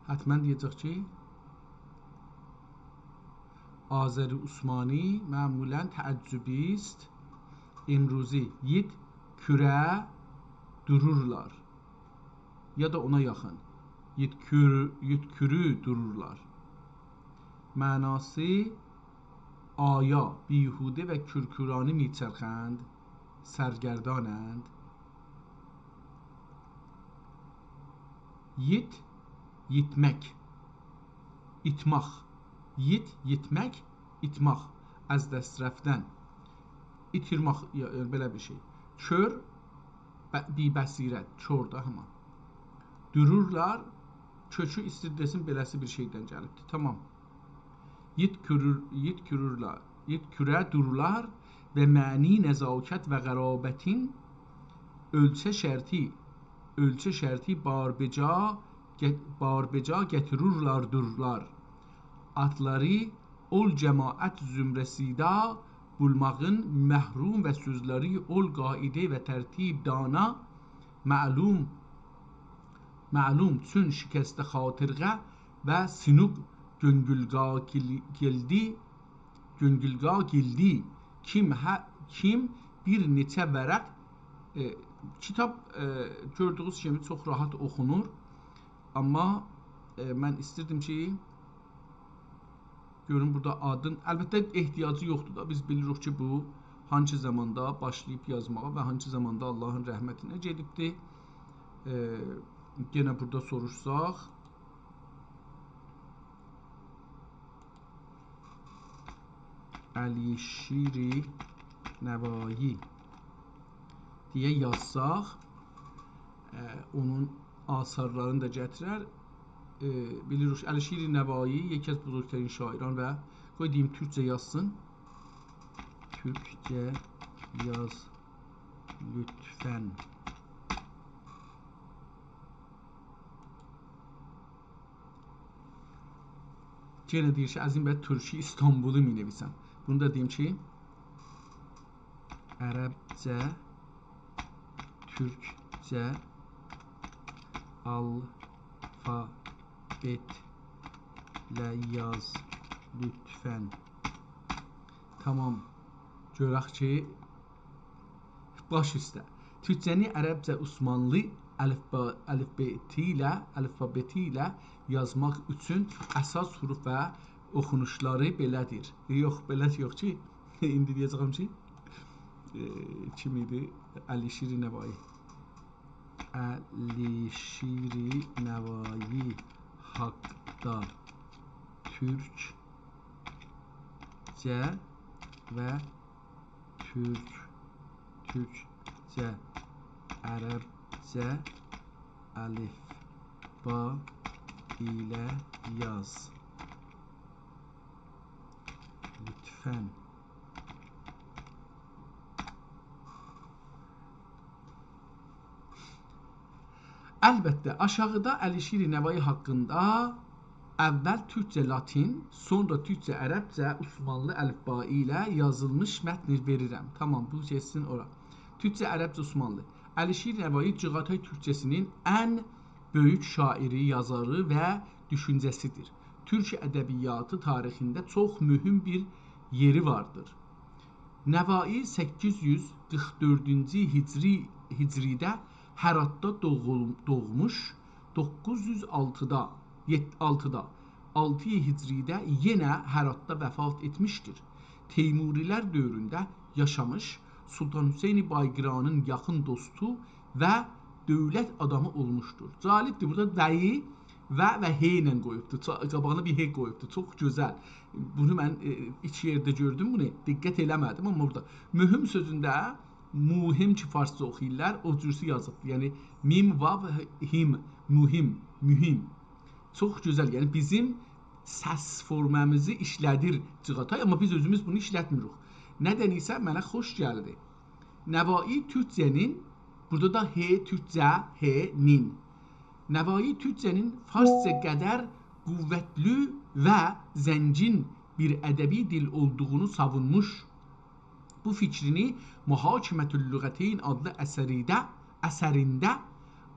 حتماً دئیه‌جک کی، آذری عثمانی معمولاً تعجبی است، امروزی، یک کوره دورورلار. یا دا اونا یاخین. یک کور-، یک کورو دورورلار. معناسی: آیا بیهوده و کورکورانه می‌چرخند، سرگردانند؟ ییت، ییتمک، ایتماق. ییت، ییتمک، ایتماق. از دست رفتن. ایتیرمک، یا، یعنی بئله بیر شئی. کور، ب-، بی‌بصیرت، کور دا همان. دورورلار، کؤکو ایستیر دئسین، بئله‌سی بیر شئیدن گلیبدیر. تامام. ییت کورور-، ییت کورورلار، ییت کوره دورورلار و معنی نزاکت و قرابتین اؤلچه شرطی، اؤلچه شرطی بار بجا گه-، بار بجا گتیرورلار دورلار. آدلاری اول جماعت زمره‌سیده بولماغین محروم و سؤزلری اول قاعده و ترتیب دانا معلوم، معلوم چون شکسته خاطرغه و سینوق گؤنگولگا گیل-، گیلدی، گؤنگولگا گیلدی. کیم هه-، کیم بیر نئچه ورق، ائ، کیتاب، ائ، گؤردویونوز کیمی چوخ راحت اوخونور. آمما، ائ، من ایستیردیم کی، گؤروم بورادا آدین، البته احتیاجی یوخدور دا. بیز بیلیریک کی، بو هانسی زاماندا باشلاییب یازماغا و هانسی زاماندا آللاهین رحمتینه گئدیبدی. ائ، یئنه بورادا سوروشساق، علیشیر نوایی دئیه یازساق، ائ، اونون آثارلارینی دا گتیرر. ائ، بیلیریک، علیشیر نوایی، یکی از بزرگترین شاعران و، قوی دئییم، تورکجه یازسین. تورکجه یاز، لطفاً. یئنه دئییر کی، از این به بعد ترکی استانبولی می‌نویسم. بونو دا دئییم کی، عربجه، تورکجه آلفابئتله یاز لطفاً. تامام. گؤرک کی، باش اوسته. تورکجه‌نی عربجه عثمانلی الفبا-، الفبئتی ایله، آلفابئتی ایله یازماق اوچون اساس حروف و اوخونوشلاری بئله‌دیر. یوخ، بئله یوخ کی، ایندی دئیه‌جه‌یم کی، ائ، کیم ایدی؟ علیشیر نوایی. علیشیر نوایی حاقدا تورکجه و تورک، تورکجه، عربجه الفبا ایله یاز. لطفاً. البته، آشاغیدا علیشیر نوایی حاقیندا اول تورکجه لاتین، سونرا تورکجه عربجه عثمانلی الفبایی ایله یازیلمیش متنی وئریرم. تامام، بو گئتسین اورا. تورکجه عربجه عثمانلی. علیشیر نوایی جیغاتای تورکجه‌سینین ان بؤیوک شاعری، یازاری و دوشونجه‌سیدیر. تورک ادبیاتی تاریخینده چوخ مهم بیر یئری واردیر. نوایی سککیز یوز قیرخ دؤردونجو هجری، هجریده هراتدا دوغول-، دوغموش، دوققوز یوز آلتیدا، یئت-، آلتیدا، آلتی هجریده یئنه هراتدا وفات ائتمیشدیر. تیموری‌لر دؤورونده یاشامیش، سلطان حسین بایقرانین یاخین دوستو و دؤولت آدامی اولموشدور. جالبدیر، بورادا «و»ی «و» و «ه» ایله قویوبدور. چو-، قاباغینا بیر «ه» قویوبدور. چوخ گؤزل. بونو من، ائ، ایکی یئرده گؤردوم، بونو دقت ائله‌مه‌دیم، آمما بورادا مهم سؤزونده مهم کی، فارسجا اوخویورلار، او جورسو یازیبدیر. یعنی، میم، واو، هیم، مهم، مهم. چوخ گؤزل، یعنی بیزیم سس فورمامیزی ایشله‌دیر جیغاتای، آمما بیز اؤزوموز بونو ایشلتمیریک. ندن ایسه منه خوش گلدی. نوایی تورکجه‌نین، بورادا دا «ه» تورکجه، «ه»نین. نوایی تورکجه‌نین فارسجا قدر قوتلی و زنگین بیر ادبی دیل اولدوغونو ساوونموش، بو فیکرینی «محاکمة اللغتین» آدلی اثریده، اثرینده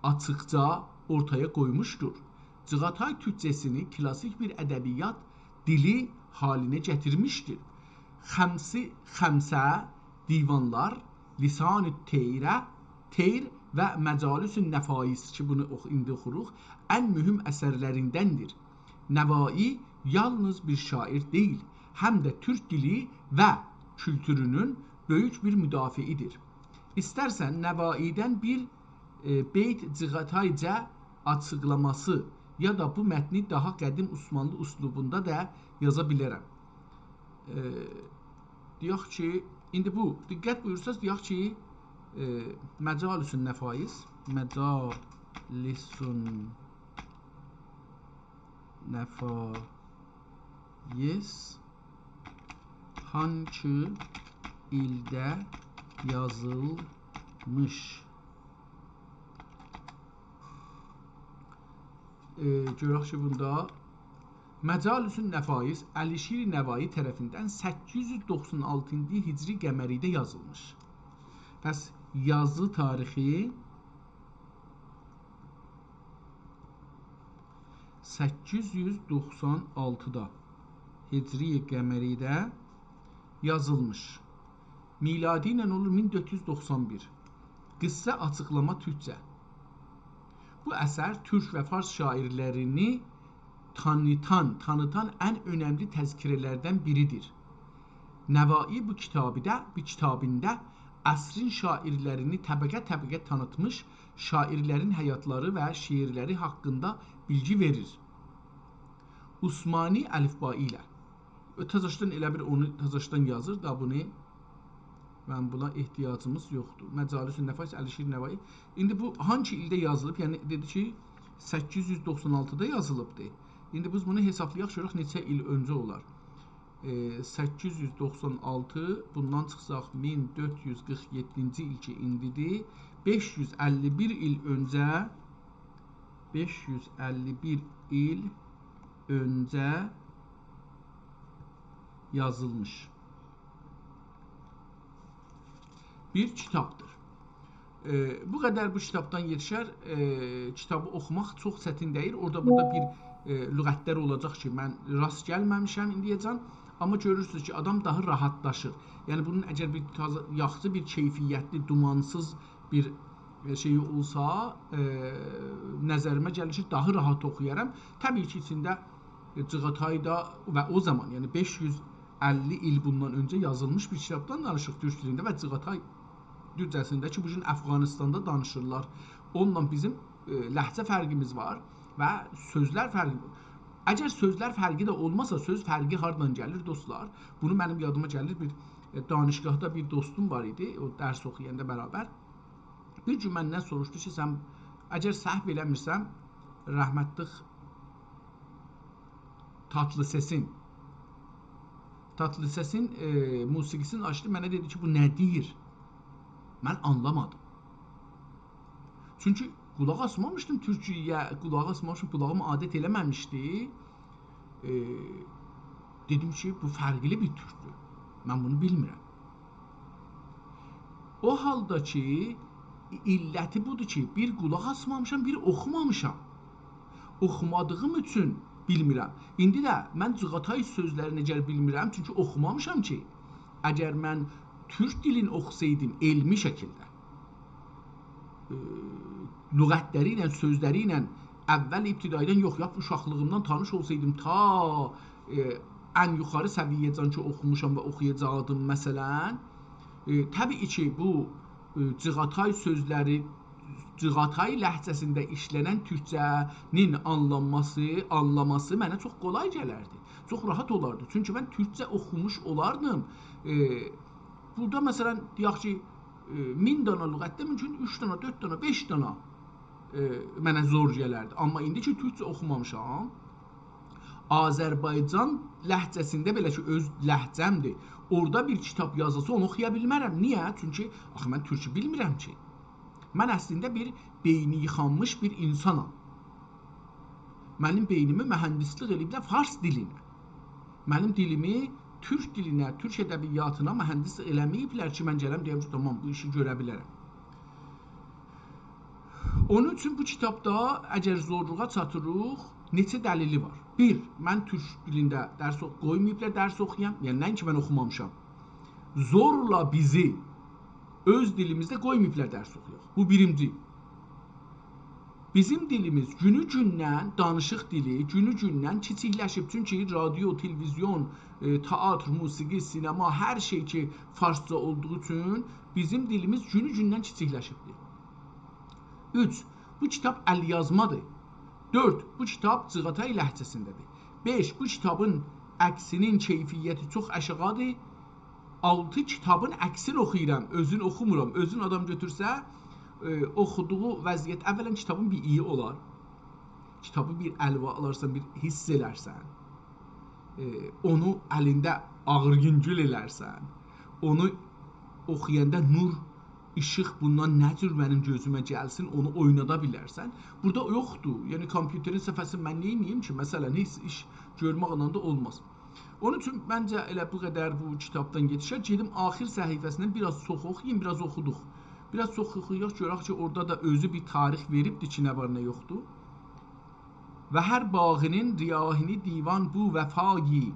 آچیقجا اورتایا قویموشدور. جیغاتای تورکجه‌سینی کلاسیک بیر ادبیات دیلی حالینه گتیرمیشدیر. خمسی، خمسه، دیوانلار، لسان طیره، طیر و مجالس نفایس کی، بونو اوخ-، ایندی اوخوروق، ان مهم اثرلریندندیر. نوایی یالنیز بیر شاعر دئییل، هم ده تورک دیلی و کولتورونون بؤیوک بیر مدافعیدیر. ایسترسن نوایی‌دن بیر، ائ، بیت جیغاتایجا آچیقلاماسی یا دا بو متنی داها قدیم عثمانلی اسلوبوندا دا یازا بیلرم. ائ، دئیک کی، ایندی بو، دقت بویورساز، دئیک کی، ائ، مجالس نفایس، مجالس نفایس هانکی ایلده یازیلمیش؟ ائ، گؤرک کی، بوندا مجالس نفایس علیشیر نوایی طرفیندن سککیز یوز دوخسان آلتینجی هجری قمری‌ده یازیلمیش. پس یازی تاریخی سککیز یوز دوخسان آلتیدا هجری قمری‌ده یازیلمیش. میلادی ایله اولور مین دؤرد یوز دوخسان بیر. قیسسا آچیقلاما تورکجه. بو اثر تورک و فارس شاعرلرینی تانیتان، تانیتان ان اؤنملی تذکره‌لردن بیریدیر. نوایی بو کیتابیده، بو کیتابیندا عصرین شاعرلرینی طبقه-طبقه تانیتمیش، شاعرلرین حیاتلاری و شعرلری حاقیندا بیلگی وئریر. عثمانی الفبایی ایله. تازاشدان ائله بیر اونو تازاشدان یازیر دا بونو. من بونا احتیاجیمیز یوخدور. مجالس نفایس علیشیر نوایی. ایندی بو هانسی ایلده یازیلیب؟ یعنی دئدی کی، سککیز یوز دوخسان آلتیدا یازیلیبدی. ایندی بیز بونو حسابلایاق، گؤرک نئچه ایل اؤنجه اولار. ائ، سککیز یوز دوخسان آلتی، بوندان چیخساق مین دؤرد یوز قیرخ یئددینجی ایل کی ایندیدیر. بئش یوز اللی بیر ایل اؤنجه، بئش یوز اللی بیر ایل اؤنجه یازیلمیش بیر کیتابدیر. ائ، بو قدر بو کیتابدان یئتیشر، ائ، کیتابی اوخوماق چوخ چتین دئییل. اورادا بورادا بیر، ائ، لغتلر اولاجاق کی، من راست گلمه‌میشم ایندییه‌جن. آمما گؤرورسونوز کی، آدام داها راحتلاشیر. یعنی، بونون اگر بیر تازا، یاخشی بیر کیفیتلی، دومانسیز بیر، ائ، شئی اولسا، ائ، نظریمه گلیر کی، داها راحت اوخویارام. طبیعی کی، ایچینده، ائ، جیغاتای دا و او زامان، یعنی بئش یوز اللی ایل بوندان اؤنجه یازیلمیش بیر کیتابدان دانیشیریق تورک دیلینده و جیغاتای تورکجه‌سینده کی، بو گون افغانستاندا دانیشیرلار. اونونلا بیزیم، ائ، لهجه فرقیمیز وار و سؤزلر فرقی وار. اگر سؤزلر فرقی ده اولماسا، سؤز فرقی هاردان گلیر، دوستلار؟ بونو منیم یادیما گلیر، بیر، ائ، دانشگاهدا بیر دوستوم وار ایدی، او درس اوخویاندا برابر. بیر گون مندن سوروشدو کی، سن، اگر سهو ائله‌میرسم، رحمتلیک تاتلی‌سسین. تاتلی‌سسین، ائ، موسیقی‌سینی آچدی، منه دئدی کی، بو نه دئییر؟ من آنلامادیم. چونکی قولاق آسمامیشدیم تورکیه‌یه، قولاق آسمامیشدیم، قولاغیم عادت ائله‌مه‌میشدی. ائ، دئدیم کی، بو فرقلی بیر تورکدور. من بونو بیلمیرم. او حالدا کی، علتی بودور کی، بیر قولاق آسمامیشام، بیر اوخومامیشام. اوخومادیغیم اوچون بیلمیرم. ایندی ده من جیغاتای سؤزلرینی اگر بیلمیرم، چونکی اوخومامیشام کی، اگر من تورک دیلینی اوخوسایدیم علمی شکیلده، ائ، لغتلری ایله، سؤزلری ایله اول ابتدایی‌دن یوخ، لاپ اوشاقلیغیمدان تانیش اولسایدیم، تا، ائ، ان یوخاری سویه‌جن کی، اوخوموشام و اوخویاجاقدیم، مثلا، ائ، طبیعی کی، بو، ائ، جیغاتای سؤزلری، جیغاتای لهجه‌سینده ایشله‌نن تورکجه‌نین آنلانماسی، آنلاماسی منه چوخ قولای گلردی. چوخ راحت اولاردی. چونکی من تورکجه اوخوموش اولاردیم. ائ، بورادا، مثلا، دئیک کی، ائ، مین دانا لغتده مومکون اوچ دانا، دؤرد دانا، بئش دانا، ائ، منه زور گلردی. آمما ایندی کی، تورکجه اوخومامیشام، آذربایجان لهجه‌سینده بئله کی، اؤز لهجه‌مدیر، اورادا بیر کیتاب یازیلسا، اونو اوخویا بیلمرم. نییه؟ چونکی آخی من تورکو بیلمیرم کی. من اصلینده بیر بئینی ییخانمیش بیر اینسانام. منیم بئینیمی مهندسلیک ائله‌ییبلر فارس دیلینه. منیم دیلیمی تورک دیلینه، تورک ادبیاتینا مهندسلیک ائله‌مه‌ییبلر کی، من گلم دئیم کی، تامام، بو ایشی گؤره بیلرم. اونون اوچون بو کیتابدا، اگر زورلوغا چاتیریق، نئچه دلیلی وار. بیر، من تورک دیلینده درس اوخ-، قویماییبلار درس اوخویام. یعنی، نه‌اینکی من اوخومامیشام. زورلا بیزی اؤز دیلیمیزده قویماییبلار درس اوخویاق. بو بیرینجی. بیزیم دیلیمیز گونو گوندن، دانیشیق دیلی گونو گوندن کیچیکلشیب. چونکی رادیو، تلویزیون، ائ، تئاتر، موسیقی، سینما، هر شئی کی، فارسجا اولدوغو اوچون بیزیم دیلیمیز گونو گوندن کیچیکلشیبدیر. اوچ، بو کیتاب ال‌یازمادیر. دؤرد، بو کیتاب جیغاتای لهجه‌سینده‌دیر. بئش، بو کیتابین عکسینین کیفیتی چوخ آشاغیدیر. آلتی، کیتابین عکسینی اوخویورام، اؤزون اوخومورام. اؤزون آدام گؤتورسه، ائ، اوخودوغو وضعیت، اولاً کیتابین بیر ایی اولار. کیتابی بیر الوه آلارسان، بیر حس ائلرسن. ائ، اونو الینده آغیر-یونگول ائلرسن. اونو اوخویاندا نور، ایشیق بوندان نه جور منیم گؤزومه گلسین، اونو اوینادا بیلرسن. بورادا یوخدور. یعنی، کامپیوترین صفحه‌سینی من نئینیییم کی؟ مثلاً، هئچ ایش گؤرمکله ده اولماز. اونون اوچون منجه ائله بو قدر بو کیتابدان یئتیشر. گئدیم آخیر صفحه‌سیندن بیر آز چوخ اوخویوم، بیر آز اوخودوق. بیر آز چوخ اوخویاق، گؤرک کی، اورادا دا اؤزو بیر تاریخ وئریبدیر کی، نه وار، نه یوخدور. و هر باغی‌نین ریاحینی دیوان بو وفایی،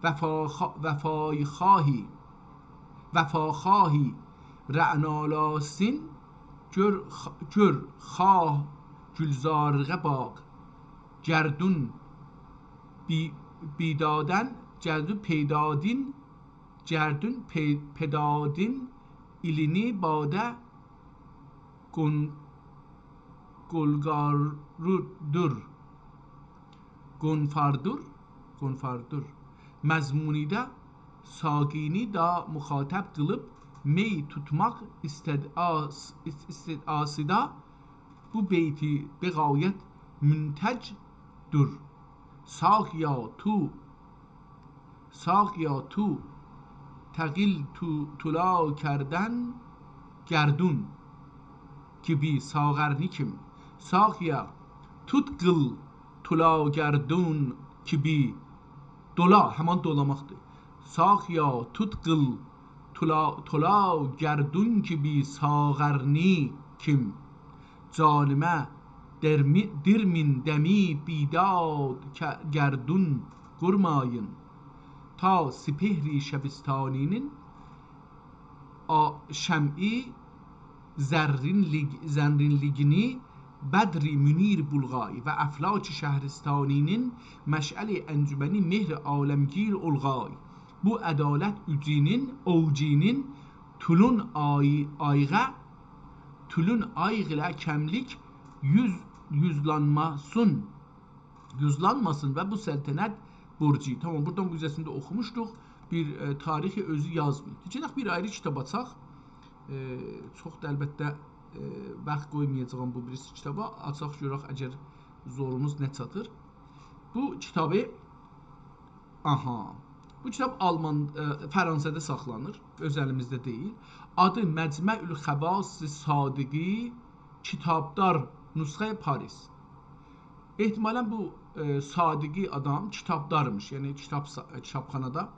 وفاخوا-، وفایخواهی، وفاخواهی رعنالاسین، گؤر خ-، گؤر خواه گلزارغه باغ، گردون بی-، بیدادن، گردون پیدادین، گردون پی-، پیدادین ایلینی باده گون-، گلگارودور. گونفاردور، گونفاردور. مضمونیده ساقینی دا مخاطب قیلیب، می توتماق ایستدعاس-، ایست-، ایستدعاسیدا بو بیتی به غایت منتجدور. ساقیا تو، ساقیا تو تقیل تو طلا کردن گردون کیبی ساغرنی کیم. ساقیا توت قیل طلا گردون کیبی، دولا، همان دولاماقدیر. ساقیا توت قیل طلا، طلا گردون کیبی ساغرنی کیم. جانیمه درمی-، دیرمین دمی بیداد ک-، گردون قورمایین. تا سپهر شبستانی‌نین آ-، شمعی زرینلیگ-، زرینلیگینی بدر منیر بولغایی و افلاک شهرستانی‌نین مشعل انجمنی مهر عالمگیر اولغایی. بو عدالت اوجینین، اوجینین تولون آی-، آیغا، تولون آیغ ایله کملیک یوز-، یوزلانماسین، یوزلانماسین و بو سلطنت برجی. تامام، بورادان بو گوجه‌سینی ده اوخوموشدوق. بیر، ائ، تاریخی اؤزو یازماییب. گئدک بیر آیری کیتاب آچاق. ائ، چوخ دا البته، ائ، واخت قویمایاجاغام بو بیریسی کیتابا. آچاق گؤرک، اگر زوروموز نه چاتیر. بو کیتابی، آها، بو کیتاب آلمان، ائ، فرانسه‌ده ساخلانیر، اؤز الیمیزده دئییل. آدی مجمع الخواص صادقی کیتابدار، نسخه پاریس. احتمالاً بو، ائ، صادقی آدام کیتابدارمیش، یعنی کیتاب سا-، کیتابخانادا،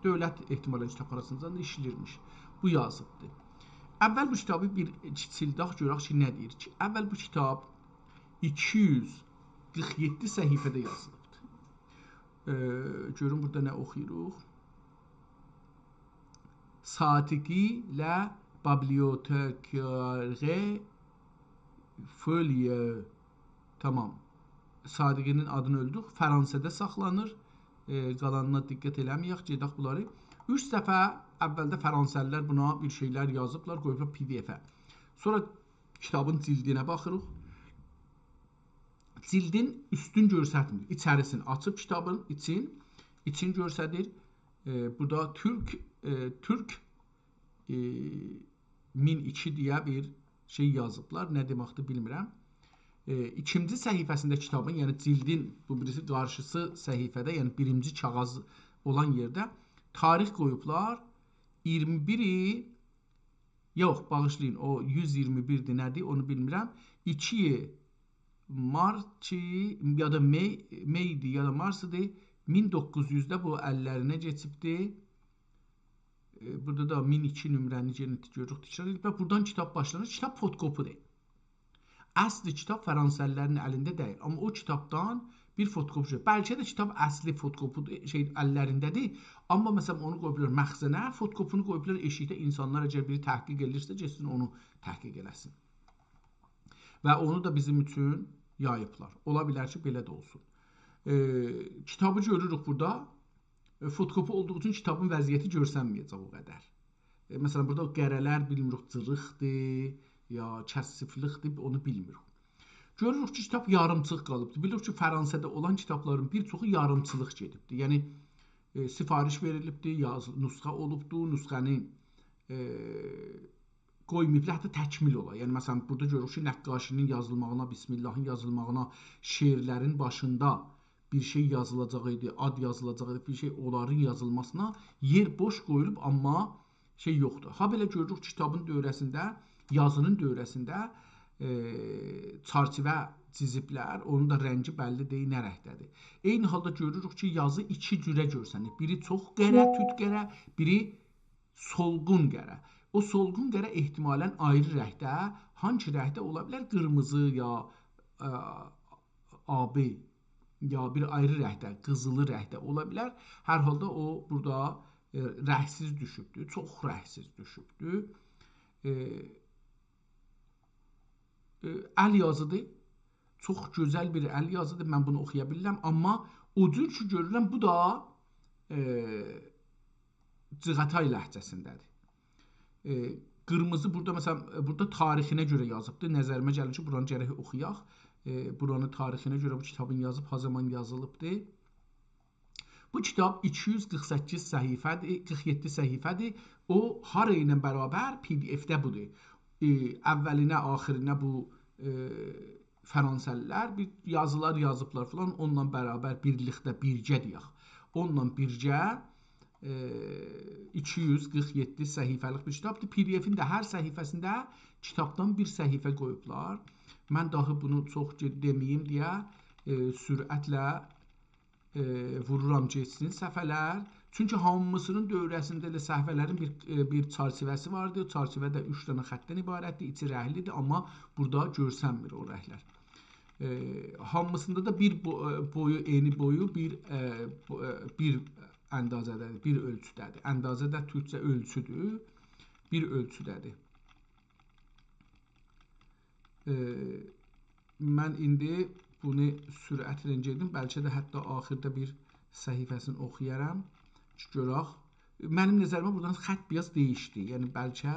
دؤولت احتمالاً کیتابخاناسیندا ایشله‌ییرمیش. بو یازیبدی. اول بو کیتابی بیر کیچیلدک، گؤرک کی، نه دئییر کی. اول بو کیتاب ایکی یوز قیرخ یئددی صفحه‌ده یازیلیبدی. ائ، گؤرون بورادا نه اوخویوروق. صادقی لا بیبلیوتکاری فولیو. تامام. صادقی‌نین آدینی اؤلدوک. فرانسه‌ده ساخلانیر. ائ، قالانینا دقت ائله‌مه‌یک، گئدک بونلاری. اوچ صفحه اولده فرانسه‌لی‌لر بونا بیر شئیلر یازیبلار، قویوبلار پی دی افه. سونرا کیتابین جیلدینه باخیریق. جیلدین اوستون گؤرستمیر. ایچریسینی آچیب کیتابین ایچین، ایچین گؤرسدیر. ائ، بورادا تورک، ائ، تورک، ائ، مین ایکی دئیه بیر شئی یازیبلار. نه دئمکدیر، بیلمیرم. ائ، ایکینجی صفحه‌سینده کیتابین، یعنی جیلدین بو بیریسی قارشیسی صفحه‌ده، یعنی بیرینجی کاغیذ اولان یئرده تاریخ قویوبلار. اییرمی بیری یوخ، باغیشلایین، او یوز اییرمی بیردیر، نه‌دیر، اونو بیلمیرم. ایکی مارت کی، یا دا می، می‌دیر، یا دا مارسدیر، مین دوققوز یوزده بو اللرینه کئچیبدی. ائ، بورادا دا مین ایکی نمره‌نی یئنه گؤروروک، تکرار ائدیب. و بورادان کیتاب باشلانیر. کیتاب فوتوکوپی‌دیر. اصلی کیتاب فرانسه‌لی‌لرین الینده دئییل، آمما او کیتابدان بیر فوتوکوپی چکیب. بلکه ده کیتاب اصلی فوتوکوپی شئی اللرینده‌دیر، آمما، مثلا، اونو قویوبلار مخزنه، فوتوکوپی‌نی قویوبلار ائشیکده، اینسانلار اگر بیری تحقیق ائدیرسه، گئتسین اونو تحقیق ائله‌سین. و اونو دا بیزیم اوچون یاییبلار. اولا بیلر کی، بئله ده اولسون. ائ، کیتابی گؤروروک بورادا. ائ، فوتوکوپی اولدوغو اوچون کیتابین وضعیتی گؤرسنمه‌یه‌جک او قدر. ائ، مثلا، بورادا او قره‌لر، بیلمیریک، جیریقدیر، یا کثیفلیکدیر، اونو بیلمیریک. گؤروروک کی، کیتاب یاریمچیق قالیبدیر. بیلیریک کی، فرانسه‌ده اولان کیتابلارین بیر چوخو یاریمچیلیق گئدیبدیر. یعنی، ائ، سفارش وئریلیبدیر، یاز-، نسخه اولوبدور، نسخه‌نی، ائ، قویماییبلار، حتی تکمیل اولا. یعنی، مثلا، بورادا گؤروروک کی، نقاشی‌نین یازیلماغینا، بسم‌اللهین یازیلماغینا، شعرلرین باشیندا بیر شئی یازیلاجاق ایدی، آد یازیلاجاق ایدی، بیر شئی، اونلارین یازیلماسینا یئر بوش قویولوب، آمما شئی یوخدور. هابئله گؤروروک کیتابین دؤوره‌سینده، یازی‌نین دؤوره‌سینده، ائ، چرچیوه چیزیبلر، اونون دا رنگی بللی دئییل نه رنگده‌دیر. عینی حالدا گؤروروک کی، یازی ایکی جوره گؤرسنیر. بیری چوخ قره، توت قره، بیری سولغون قره. او سولغون قره احتمالا آیری رنگده، هانسی رنگده اولا بیلر؟ قیرمیزی یا، ائ، آبی، یا بیر آیری رنگده، قیزیلی رنگده اولا بیلر. هر حالدا او بورادا، ائ، رنگسیز دوشوبدور، چوخ رنگسیز دوشوبدور. ائ، ائ، ال یازیدیر. چوخ گؤزل بیر ال یازیدیر. من بونو اوخویا بیلیرم. آمما او جور کی گؤرورم، بو دا، ائ، جیغاتای لهجه‌سینده‌دیر. ائ، قیرمیزی بورادا، مثلا، ائ، بورادا تاریخینه گؤره یازیبدیر. نظریمه گلیر کی، بورانی گرک اوخویاق. ائ، بورانی تاریخینه گؤره بو کیتابین یازیب، ها زامان یازیلیبدیر. بو کیتاب ایکی یوز قیرخ سککیز صفحه‌دیر، قیرخ یئددی صفحه‌دیر. او، هارا ایله برابر پی دی اف‌ده بودور. ائ، اولینه، آخیرینه بو، ائ، فرانسه‌لی‌لر بیر یازیلار یازیبلار فلان، اونونلا برابر، بیرلیکده، بیرگه دئیک. اونونلا بیرگه، ائ، ایکی یوز قیرخ یئددی صفحه‌لیک بیر کیتابدیر. پی دی اف‌ین ده هر صفحه‌سینده کیتابدان بیر صفحه قویوبلار. من داهی بونو چوخ گئ-، دئمه‌ییم دئیه، ائ، سرعتله ائ، وورورام گئتسین صفحه‌لر. چونکی هامیسی‌نین دؤوره‌سینده ائله صفحه‌لرین بیر، ائ، بیر چرچیوه‌سی واردیر. او چرچیوه ده اوچ دنه خطدن عبارتدیر، ایچی رنگلی‌دیر، آمما بورادا گؤرسنمیر او رنگلر. ائ، هامیسیندا دا بیر بو-، ائ، بویو، انی بویو بیر، ائ، بو-، ائ، بیر اندازه‌ده‌دیر، بیر اؤلچوده‌دیر. اندازه ده تورکجه اؤلچودور، بیر اؤلچوده‌دیر. ائ، من ایندی بونو سرعتله گئدیم. بلکه ده حتی آخیردا بیر صفحه‌سینی اوخویارام کی، گؤرک. منیم نظریمه بورادان خط بیر آز دییشدی. یعنی، بلکه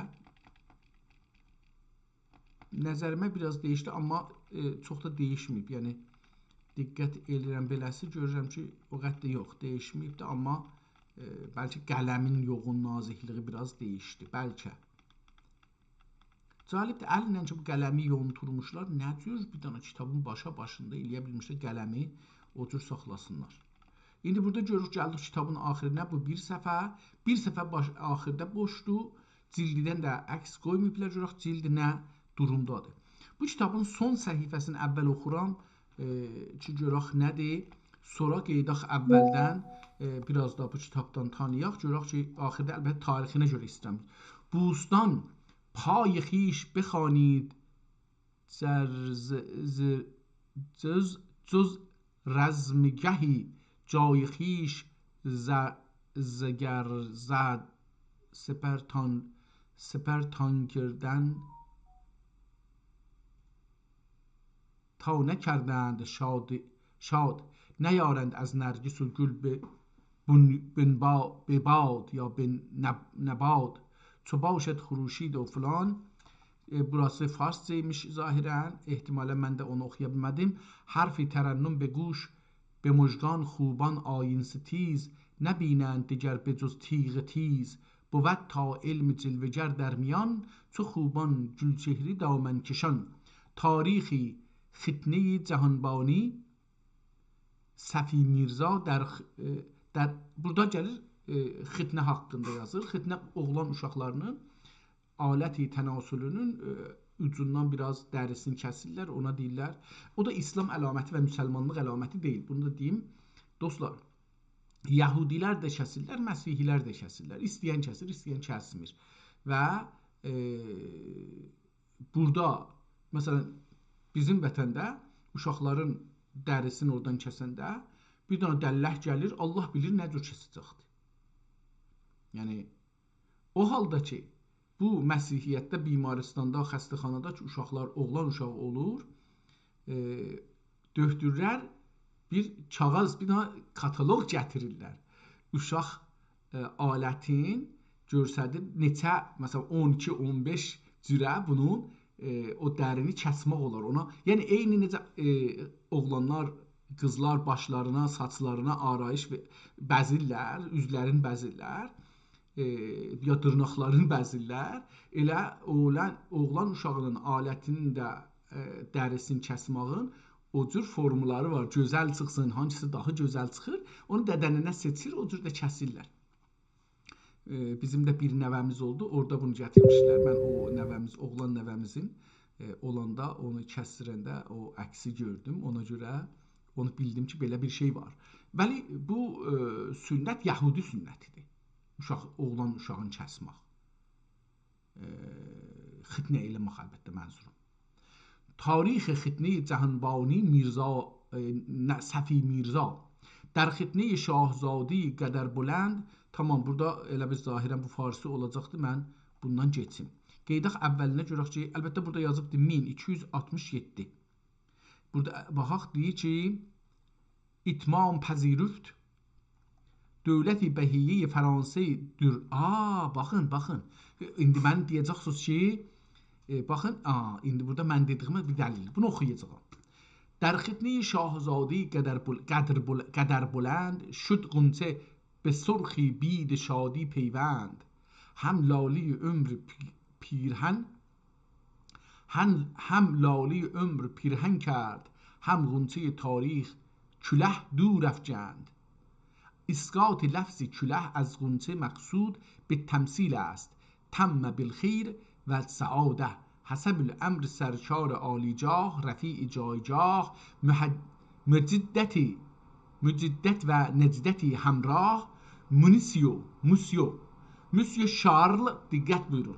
نظریمه بیر آز دییشدی، آمما، ائ، چوخ دا دییشمه‌ییب. یعنی، دقت ائله‌ییرم بئله‌سی، گؤرورم کی، او قدر ده یوخ، دییشمه‌ییبدی، آمما، ائ، بلکه قلمین یوغون نازیکلیگی بیر آز دییشدی، بلکه. جالبدیر، الینن کی، بو قلمی یونتورموشلار، نه جور بیر دنه کیتابین باشا باشیندا ائلیه بیلمیشلر قلمی او جور ساخلاسینلار. ایندی بورادا گؤروروک، گلدیک کیتابین آخیرینه، بو بیر صفحه، بیر صفحه باش، آخیردا بوشدور، جیلدیدن ده عکس قویماییبلار، گؤرک جیلد نه دورومدادیر. بو کیتابین سون صفحه‌سینی اول اوخورام، ائ، کی، گؤرک نه‌دیر. سونرا قئییداق اولدن، ائ، بیر آز دا بو کیتابدان تانییاق. گؤرک کی، آخیردا البته تاریخینه گؤره ایسته‌ییرم. بوستان پای خویش بخوانید، زر-، ز-، ز-، جز، جز رزمگهی جای خویش ز-، زگر زد، سپرتان، سپرتان کردن تا نکردند شاد، شاد، نیارند از نرگس و گل به بن-، بنبا-، به باد یا به نب-، نباد. چو باشد خروشید و فلان. ائ، بوراسی فارسجایمیش ظاهرا. احتمالا من ده اونو اوخویا بیلمه‌دیم. حرفی ترنم به گوش به مژگان خوبان آیین‌ستیز، نبینند دگر به جز تیغ تیز. بود تا علم جلوه‌گر در میان، چو خوبان گلچهری دامن‌کشان. تاریخی ختنه‌ی جهانبانی صفی میرزا در خ-، ائ، در، بورادا گلیر، ائ، ختنه حاقیندا یازیر. ختنه اوغلان اوشاقلاری‌نین آلت تناسلونون، ائ، اوجوندان بیر آز دریسینی کسیرلر، اونا دئییرلر. او دا ایسلام علامتی و مسلمانلیق علامتی دئییل. بونو دا دئییم، دوستلار. یهودی‌لر ده کسیرلر، مسیحی‌لر ده کسیرلر. ایسته‌ین کسیر، ایسته‌ین کسمیر. و، ائ، بورادا، مثلا، بیزیم وطنده اوشاقلارین دریسینی اورادان کسنده بیر دنه دللک گلیر، الله بیلیر نه جور کسه‌جکدیر. یعنی، او حالدا کی، بو مسیحیتده بیمارستاندا، خسته‌خانادا کی، اوشاقلار، اوغلان اوشاغی اولور، ائ، دؤکتورلر بیر کاغیذ، بیر دنه کاتالوق گتیریرلر. اوشاق، ائ، آلتین گؤرسدیر، نئچه، مثلا، اون ایکی، اون بئش جوره بونون، ائ، او درینی کسمک اولار اونا. یعنی، عینی نئجه، ائ، اوغلانلار، قیزلار باشلارینا، ساچلارینا آرایش و-، بزیرلر، اوزلرینی بزیرلر، ائ، یا دیرناقلارینی بزیرلر، ائله اوغلان، اوغلان اوشاغینین آلتینین ده، ائ، دریسینی کسماغین او جور فورمولاری وار. گؤزل چیخسین، هانسیسی داها گؤزل چیخیر، اونو دده‌ننه سئچیر، او جور ده کسیرلر. ائ، بیزیم ده بیر نوه‌میز اولدو، اورادا بونو گتیرمیشلر. من او نوه‌میز، اوغلان نوه‌میزین، ائ، اولاندا اونو کسدیرنده او عکسی گؤردوم. اونا گؤره اونو بیلدیم کی، بئله بیر شئی وار. ولی بو، ائ، سنت یهودی سنتیدیر. اوشاق، اوغلان اوشاغین کسمک. ائ، ختنه ائله‌مک، البته، منظوروم. تاریخ ختنهٔ جهانبانی میرزا، ائ، نه، صفی میرزا. در ختنهٔ شاهزادهٔ قدربلند. تامام، بورادا ائله بیر ظاهراً بو فارسی اولاجاقدی، من بوندان کئچیم. قئییداق اوّلینه گؤرک کی، البته، بورادا یازیبدی مین ایکی یوز آلتمیش یئددی. بورادا باخاق، دئییر کی، اتمام پذیرفت دولت بهیهٔ فرانسه دور. آ، باخین، باخین. ایندی من دئیه‌جکسینیز کی، ائ، باخین، آ، ایندی بورادا من دئدیگیمه بیر دلیل. بونو اوخویاجاغام. در ختنهٔ شاهزادهٔ قدربل-، قدربل-، قدربلند شد غنچه به سرخی بید شادی پیوند. هم لالهٔ عمر پی-، پیرهن هم، هم لالهٔ عمر پیرهن کرد، هم غنچهٔ تاریخ کله دور افکند. اسقاط لفظ کله از غنچه مقصود به تمثیل است. تم بالخیر و سعاده. حسب الامر سرکار عالیجاه، رفیع جایگاه، محد-، مجدتی مجدت و نجدتی همراه، مونیسیو، موسیو، موسیو شارل، دقت بویورون.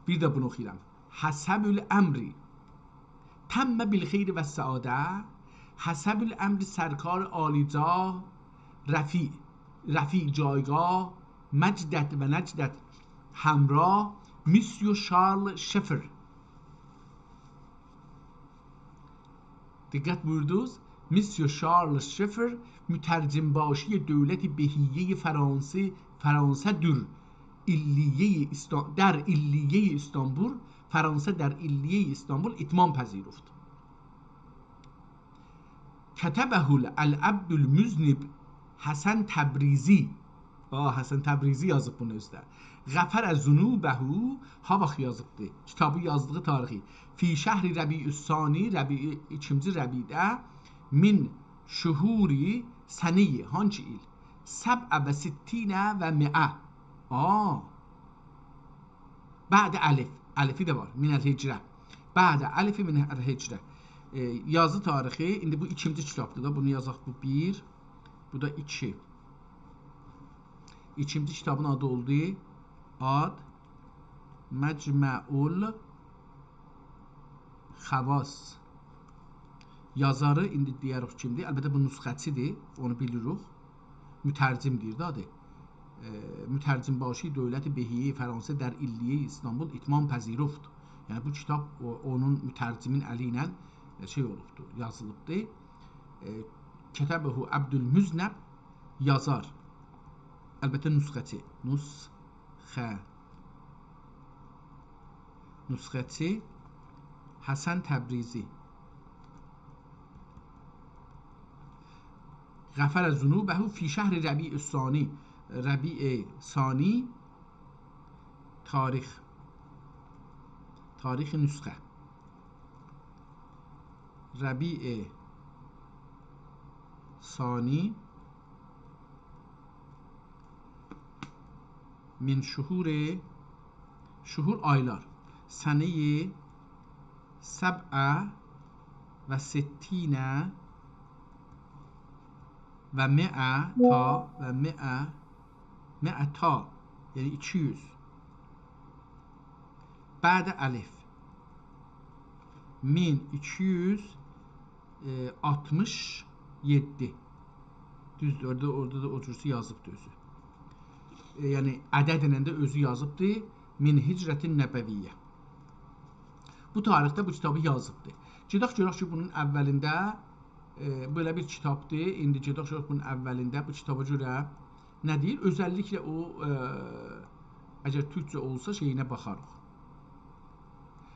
بیر ده بونو اوخویورام. حسب الامر. تم بالخیر و سعاده، حسب الامر سرکار عالیجاه، رفیع، رفیع جایگاه، مجدت و نجدت همراه، موسیو شارل شفر. دقت بویوردونوز. موسیو شارل شفر، مترجم‌باشی دولت بهیهٔ فرانسه، فرانسه دور علیهٔ استا-، در علیهٔ استانبول، فرانسه در علیهٔ استانبول اتمام پذیرفت. کتبه العبد المذنب حسن تبریزی. آ، حسن تبریزی یازیب بونو اؤزو ده. غفر ذنوبه، ها واخت یازیبدی؟ کیتابی یازدیغی تاریخی. فی شهر ربیع الثانی، ربیع، ایکینجی ربیعده، من شهور سنه، هانسی ایل؟ سبع و ستین و مئه. آ. بعد الف، الفی ده وار، من الهجره. بعد الف من الهجره. ائ، یازی تاریخی، ایندی بو ایکینجی کیتابدیر دا، بونو یازاق، بو بیر، بو دا ایکی. ایکینجی کیتابین آدی اولدو، آد مجمع الخواص. یازاری ایندی دئیه‌ریک کیمدیر؟ البته، بو نسخه‌چیدیر، اونو بیلیریک. مترجم دئییر ده آدی. ائ، مترجم‌باشی دولت بهیهٔ فرانسه در علیهٔ استانبول اتمام پذیرفت. یعنی بو کیتاب او-، اونون مترجمین الی ایله، ائ، شئی اولوبدور، یازیلیبدیر. ائ، کتبه عبدالمذنب، یازار. البته نسخه‌چی. نسخه. نسخه‌چی حسن تبریزی. غفر ذنوبه فی شهر ربیع الثانی. ربیع ثانی، تاریخ. تاریخ نسخه. ربیع ثانی من شهور، شهور آیلار، سنه سبع و ستین و مئه تا و مئه، مئه تا، یعنی ایکی یوز. بعد الف. مین ایکی یوز آلتمیش یئددی. دوزدور، اورادا، اورادا دا او جورسو یازیبدی اؤزو. ائ، یعنی عددله ده اؤزو یازیبدی. من هجرة نبویة. بو تاریخده بو کیتابی یازیبدی. گئدک گؤرک کی، بونون اولینده، ائ، بئله بیر کیتابدیر. ایندی گئدک گؤرک بونون اولینده بو کیتابا گؤره نه دئییر؟ اؤزللیکله او، ائ، اگر تورکجه اولسا، شئیینه باخاریق.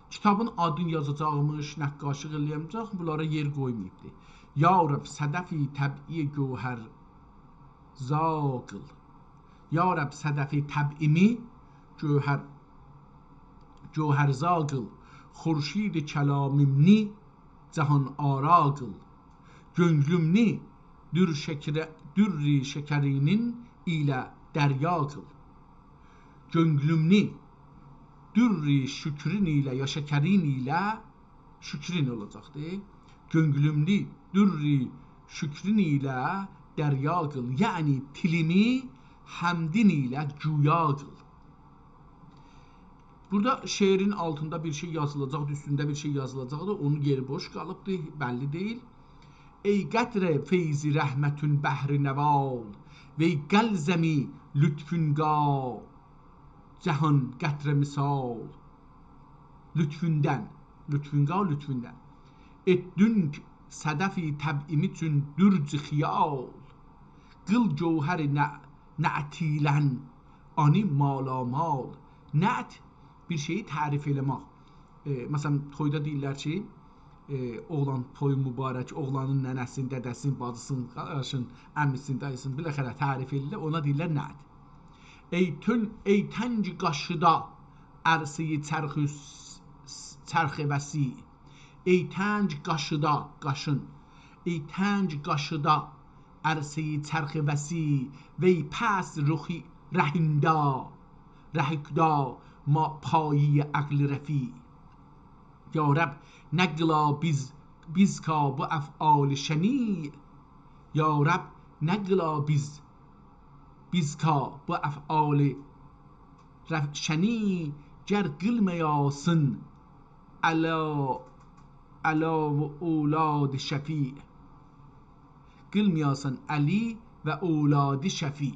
کیتابین آدینی یازاجاقمیش، نقاشلیق ائله‌یه‌جک، بونلارا یئر قویماییبدی. یا رب، صدف طبعی گوهرزا قیل. یا رب، صدف طبعیمی گوهر، گوهرزا قیل. خورشید کلامیمنی جهان‌آرا قیل. گؤنلومنی در شکر، در شکرینین ایله دریا قیل. گؤنلومنی در شکرین ایله، یا شکرین ایله، شکرین اولاجاقدی. گؤنلومنی در شکرین ایله دریا قیل. یعنی دیلیمی حمدین ایله گویا قیل. بورادا شعرین آلتیندا بیر شئی یازیلاجاقدی، اوستونده بیر شئی یازیلاجاقدی. اونون یئری بوش قالیبدی، بللی دئییل. ای قطره فیض رحمتون بحر نوال، وی قلزم لطفونگا جهان قطره مثال. لطفوندن، لطفونگا، لطفوندن. ائتدین صدف طبعیمی چون درج خیال، قیل گوهر نع-، نعتیلن آنی مالامال. نعت، بیر شئیی تعریف ائله‌مک. ائ، مثلا، تویدا دئییرلر کی، ائ، اوغلان تویو مبارک، اوغلانین ننه‌سین، دده‌سین، باجیسین، قارداشین، عمیسین، داییسین، بالاخره تعریف ائله‌ییرلر، اونا دئییرلر نعت. ای تون، ای تنگ قاشیدا عرصه‌ی چرخ، چرخ وسیع. ای تنگ قاشیدا، قاشین. ای تنگ قاشیدا عرصه‌ی چرخ وسیع، وی پست رخی رهیندا، رهکدا ما پایه‌ی عقل رفیع. یا رب، نقلا بیز، بیزکا بو افعال شنیع. یا رب، نقلا بیز، بیزکا بو افعال رف-، شنیع، گر قیلمایاسین علا، علا و اولاد شفیع. قیلمایاسین علی و اولاد شفیع.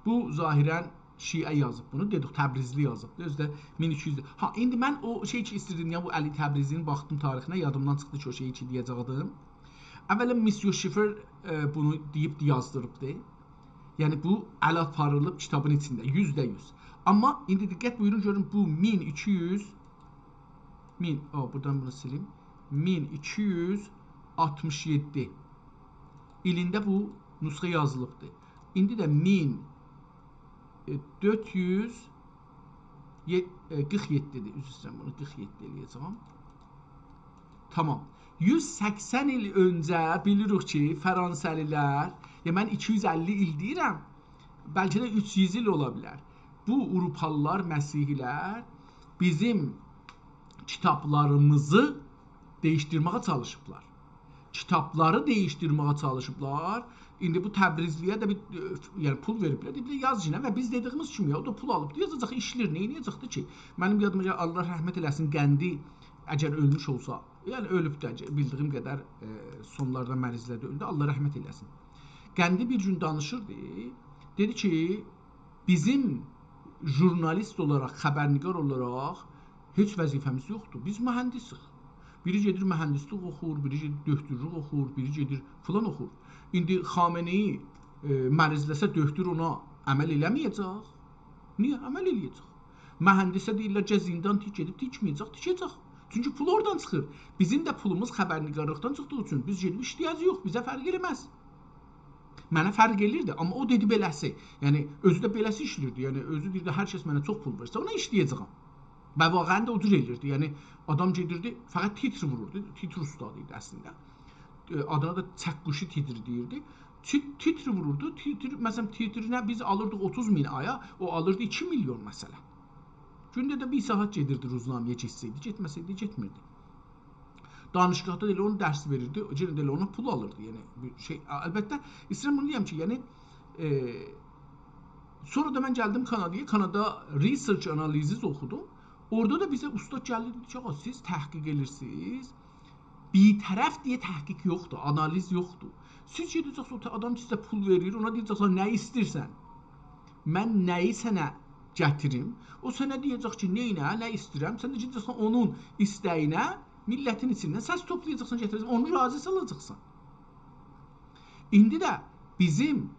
بو ظاهرا شیعه یازیب بونو، دئدیک، تبریزلی یازیب. اؤزو ده مین ایکی یوز. ها، ایندی من او شئی کی ایستیردیم، یا بو علی تبریزلی‌نین باخدیم تاریخینه، یادیمدان چیخدی کی، او شئیی کی دئیه‌جکدیم. اولا مسیو شیفر، ائ، بونو دئییب یازدیریبدی. یعنی بو اله آپاریلیب کیتابین ایچینده، یوزده یوز. آمما ایندی دقت بویورون، گؤرون، بو مین ایکی یوز، مین، او، بورادان بونو سیلیم. مین ایکی یوز آلتمیش یئددی ایلینده بو نسخه یازیلیبدی. ایندی ده مین، ائ، دؤرد یوز، یئ-، ائ، قیرخ یئددی‌دیر. عذر ایسته‌ییرم، بونو قیرخ یئددی ائله‌یه‌جم. تامام. یوز سکسن ایل اؤنجه بیلیریک کی، فرانسه‌لی‌لر، یا من ایکی یوز اللی ایل دئییرم، بلکه ده اوچ یوز ایل اولا بیلر. بو آوروپالی‌لار، مسیحی‌لر بیزیم کیتابلاریمیزی دییشدیرمه‌یه چالیشیبلار. کیتابلاری دییشدیرمه‌یه چالیشیبلار. ایندی بو تبریزلی‌یه ده بیر، ائ، یعنی پول وئریبلر. دئییبلر، یاز ایچینه و بیز دئدیییمیز کیمی، یا، او دا پول آلیبدی، یازاجاق، ایشله‌ییر، نه ائده‌جکدی کی؟ منیم یادیما گلیر، الله رحمت ائله‌سین، قندی، اگر اؤلموش اولسا، یعنی اؤلوب ده، بیلدیییم قدر، ائ، سونلاردا مریضلرده اؤلدو، الله رحمت ائله‌سین. قندی بیر گون دانیشیردی، دئدی کی، بیزیم ژورنالیست اولاراق، خبرنگار اولاراق هئچ وظیفه‌میز یوخدور. بیز مهندسیک. بیری گئدیر مهندسلیک اوخور، بیری گئدیر دؤکتورلوک اوخور، بیری گئدیر فلان اوخور. ایندی خامنه‌ای، ائ، مریضله‌سه دؤکتور اونا عمل ائله‌مه‌یه‌جک. نییه؟ عمل ائله‌یه‌جک. مهندسه دئییرلر، «گل زیندان تیک»، گئدیب تیکمه‌یه‌جک، تیکه‌جک. چونکی پول اورادان چیخیر. بیزیم ده پولوموز خبرنگارلیقدان چیخدیغی اوچون بیز گئدیب ایشله‌یه‌جه‌ییک، بیزه فرق ائله‌مز. منه فرق ائلیردی، آمما او دئدی بئله‌سی. یعنی، اؤزو ده بئله‌سی ایشلیردی. یعنی، اؤزو دئییردی، «هر کس منه چوخ پول وئرسه، اونا ایشله‌یه‌جه‌یم.» و واقعا دا او جور ائلیردی. یعنی، آدام گئدیردی، فقط تیتر ووروردو. تیتر اوستادی ایدی اصلینده. ائ، آدینا دا چک‌قوشو تیتر دئییردی. تی-، تیتر ووروردو. تیتر، مثلا، تیترینه بیز آلیردیق اوتوز مین آیا، او آلیردی ایکی میلیون، مثلا. گونده ده بیر ساعت گئدیردی روزنامه‌یه، گئتسه‌یدی، گئتمه‌سه‌یدی، گئتمیردی. دانشگاهدا دا ائله اونو درس وئریردی، یئنه ده ائله اونا پول آلیردی، یعنی بیر شئی. البته، ایسته‌ییرم بونو دئیم کی، یعنی، ائ، سونرا دا من گلدیم کانادایا، کانادا research analysis اوخودوم. اورادا دا بیزه اوستاد گلیر، دئییر کی، «آغا، سیز تحقیق ائدیرسینیز، بی‌طرف دئیه تحقیق یوخدور، آنالیز یوخدور. سیز گئده‌جکسینیز، او آدام کی سیزه پول وئریر، اونا دئیه‌جکسینیز، نه ایسته‌ییرسن؟ من نه‌یی سنه گتیریم؟» او سنه دئیه‌جک کی، نئینه، نه ایسته‌ییرم؟ سن ده گئده‌جکسن اونون ایسته‌یینه، میللتین ایچیندن سس توپلایاجاقسان، گتیره‌جکسن، اونو راضی سالاجاقسان. ایندی ده بیزیم،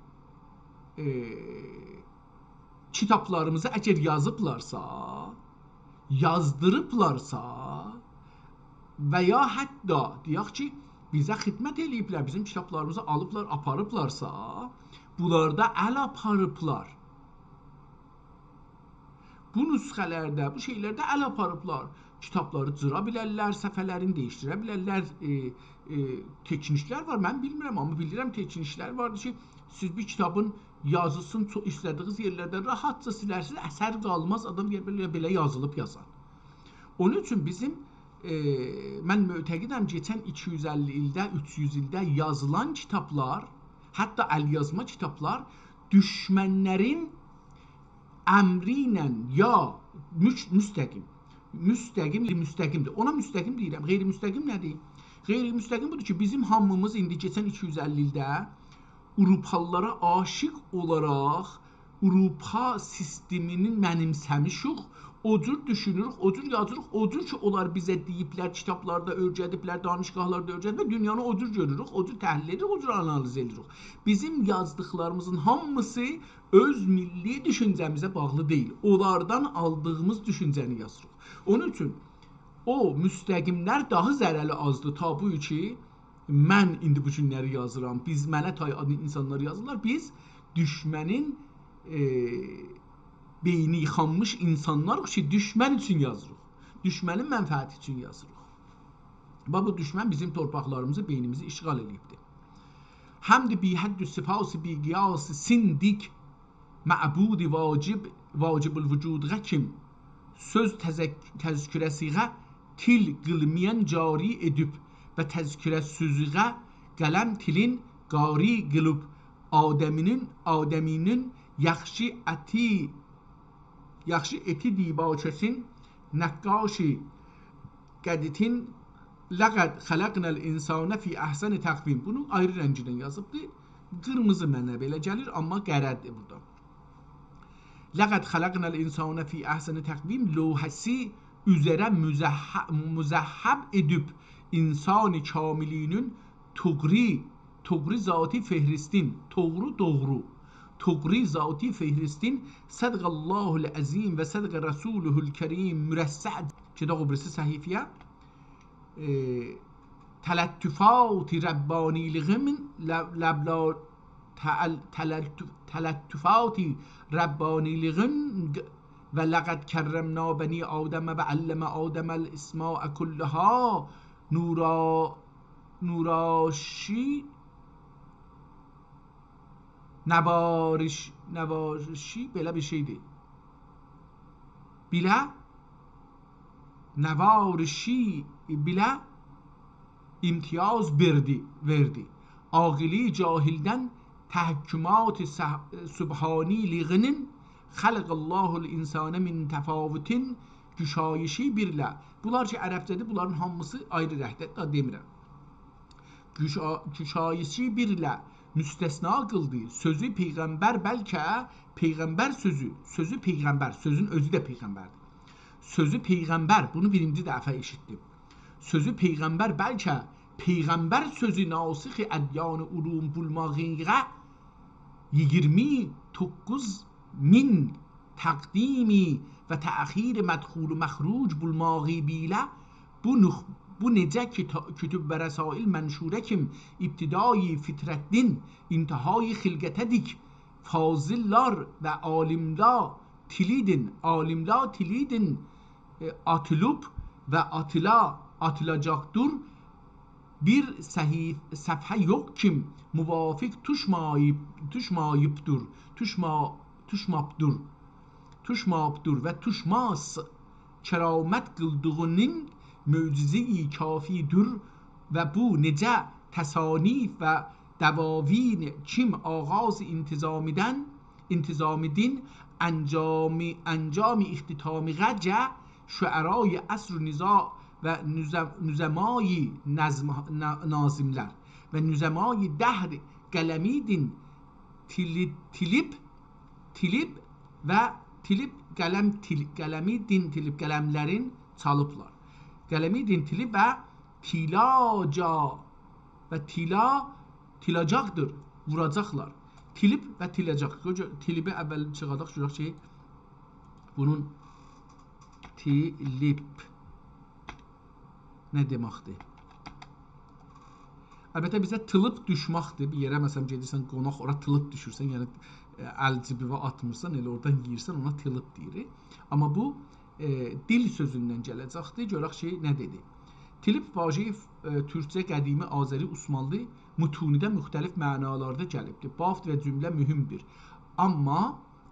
ائ، کیتابلاریمیزی اگر یازیبلارسا، یازدیریبلارسا و یا حتی دئیک کی، بیزه خدمت ائله‌ییبلر، بیزیم کیتابلاریمیزی آلیبلار، آپاریبلارسا، بونلاردا ال آپاریبلار. بو نسخه‌لرده، بو شئیلرده ال آپاریبلار. کیتابلاری جیرا بیلرلر، صفحه‌لرینی دییشدیره بیلرلر، ائ، ائ، تکنیکلر وار. من بیلمیرم، آمما بیلیرم تکنیکلر واردیر کی، سیز بیر کیتابین یازیسینی چوخ ایسته‌دیگینیز یئرلرده راحتجا سیلرسینیز، اثر قالماز. آدام دئیر، «بئله، بئله یازیلیب یازان.» اونون اوچون بیزیم، ائ، من معتقدم، کئچن ایکی یوز اللی ایلده، اوچ یوز ایلده یازیلان کیتابلار، حتی ال‌یازما کیتابلار دوشمنلرین امری ایله یا مش-، مستقیم، مستقیم، مستقیم‌دیر. اونا مستقیم دئییرم. غیرمستقیم نه‌دیر؟ غیرمستقیم بودور کی، بیزیم هامیمیز ایندی کئچن ایکی یوز اللی ایلده آوروپالیلارا عاشیق اولاراق آوروپا سیستمینی منیمسه‌میشیک، او جور دوشونوروک، او جور یازیریق، او جور کی، اونلار بیزه دئییبلر، کیتابلاردا اؤیره‌دیبلر، دانشگاهلاردا اؤیره‌دیبلر، دونیانی او جور گؤروروک، او جور تحلیل ائدیریک، او جور آنالیز ائدیریک. بیزیم یازدیقلاریمیزین هامیسی اؤز میللی دوشونجه‌میزه باغلی دئییل. اونلاردان آلدیغیمیز دوشونجه‌نی یازیریق. اونون اوچون او مستقیملر داها ضرری آزدیر. تا بو کی، من ایندی بو گونلری یازیرام. بیز، منه تای آدین اینسانلار یازیرلار. بیز دوشمنین، ائ، بئینی ییخانمیش اینسانلاریق کی، دوشمن اوچون یازیریق. دوشمنین منفعتی اوچون یازیریق. و بو دوشمن بیزیم تورپاقلاریمیزی، بئینیمیزی اشغال ائله‌ییبدیر. حمد بی‌حد و سپاس بی‌قیاس سن دیک معبود واجب، واجب الوجودغا کیم سؤز تذک-، تذکره‌سیغه تیل قیلمایان جاری ائدیب و تذکره سؤزوغه قلم تیلین قاری قیلیب آدمی‌نین، آدمی‌نین یاخشی اتی، یاخشی اتی دیباچه‌سین نقاشی قدیتین لقد خلقنا الانسان فی احسن تقویم. بونو آیری رنگینن یازیبدی. قیرمیزی منه بئله گلیر، آمما قره‌دیر بورادا. لقد خلقنا الانسان فی احسن تقویم لوحه‌سی اوزره مزه-، مذهب ائدیب انسان کاملینین طغری، طغری ذاتی فهرستین، طغری، دوغرو، طغری ذاتی فهرستین، صدق الله العظیم و صدق رسوله الکریم مرصع. گئدک او بیریسی صفحه‌یه. ائ، تلطفات ربانی‌لیغین لب-، لبلا-، تل-، تلطف-، تلطفات ربانی‌لیغین ق-، و لقد کرمنا بنی آدم و علم آدم الاسماء کلها نورا-، نوراشی، نوارش-، نوارشی، بئله بیر شئیدیر. بیله، نوارشی بیله امتیاز وئردی، وئردی. عاقلی جاهلدن تحکمات سه-، سبحانی‌لیغینین خلق الله الانسان من تفاوتین گشایشی بیرله. بونلار کی، عربجه‌دیر، بونلارین هامیسی آیری رنگده، دا دئمیرم. گشا-، گشایشی بیرله مستثنا قیلدی. سؤزو پیغمبر بلکه، پیغمبر سؤزو، سؤزو پیغمبر، سؤزون اؤزو ده پیغمبردیر. سؤزو پیغمبر، بونو بیرینجی دفعه ائشیتدیم. سؤزو پیغمبر بلکه پیغمبر سؤزو ناسخ ادیان علوم بولماغیغا اییرمی دوققوز مین تقدیم و تأخیر مدخول و مخرج بولماغی بیله بو نخ-، بو نئجه کیتا-، کتب و رسائل منشوره کیم ابتدای فطرتدین انتهای خلقته‌دیک فاضللار و عالیملار تیلیدین، عالیملار تیلیدین، ائ، آتیلیب و آتیلا، آتیلاجاقدیر. بیر صحیف-، صفحه یوخ کیم موافق توشماییب، توشماییبدیر، توشما-، توشمابدیر، توشمابدیر و توشماز. کرامت قیلدیغینین معجزه‌ی کافی‌دیر و بو نئجه تصانیف و دواوین کیم آغاز انتظامیدن، انتظامیدین انجامی، انجام اختتامیغه‌جه شعرای عصر و نزا-، و نظم-، نظمای نظم-، نا-، ناظملر و نظمای دهر قلمیدین تیلی-، تیلیب، تیلیب و تیلیب قلم، تیل-، قلمیدین تیلیب قلملرین چالیبلار. قلمیدین تیلیب و تیلاجا و تیلا، تیلاجاقدیر، ووراجاقلار. تیلیب و تیلاجاق. گؤر، تیلیبی اول چیخاداق، گؤرک کی، بونون تیلیب نه دئمکدیر؟ البته، بیزه تیلیب دوشمکدیر. بیر یئره، مثلا، گئدیرسن قوناق، اورا تیلیب دوشورسن، یعنی، ائ، ال جیبیوه آتمیرسان، ائله اورادان یئییرسن، اونا تیلیب دئییریک. آمما بو، ائ، دیل سؤزوندن گله‌جکدیر. گؤرک کی، نه دئدی. تیلیب واژه‌ی، ائ، تورکجه قدیمی آذری عثمانلی متونیده مختلف معنالاردا گلیبدیر. بافت و جمله مهمدیر. آمما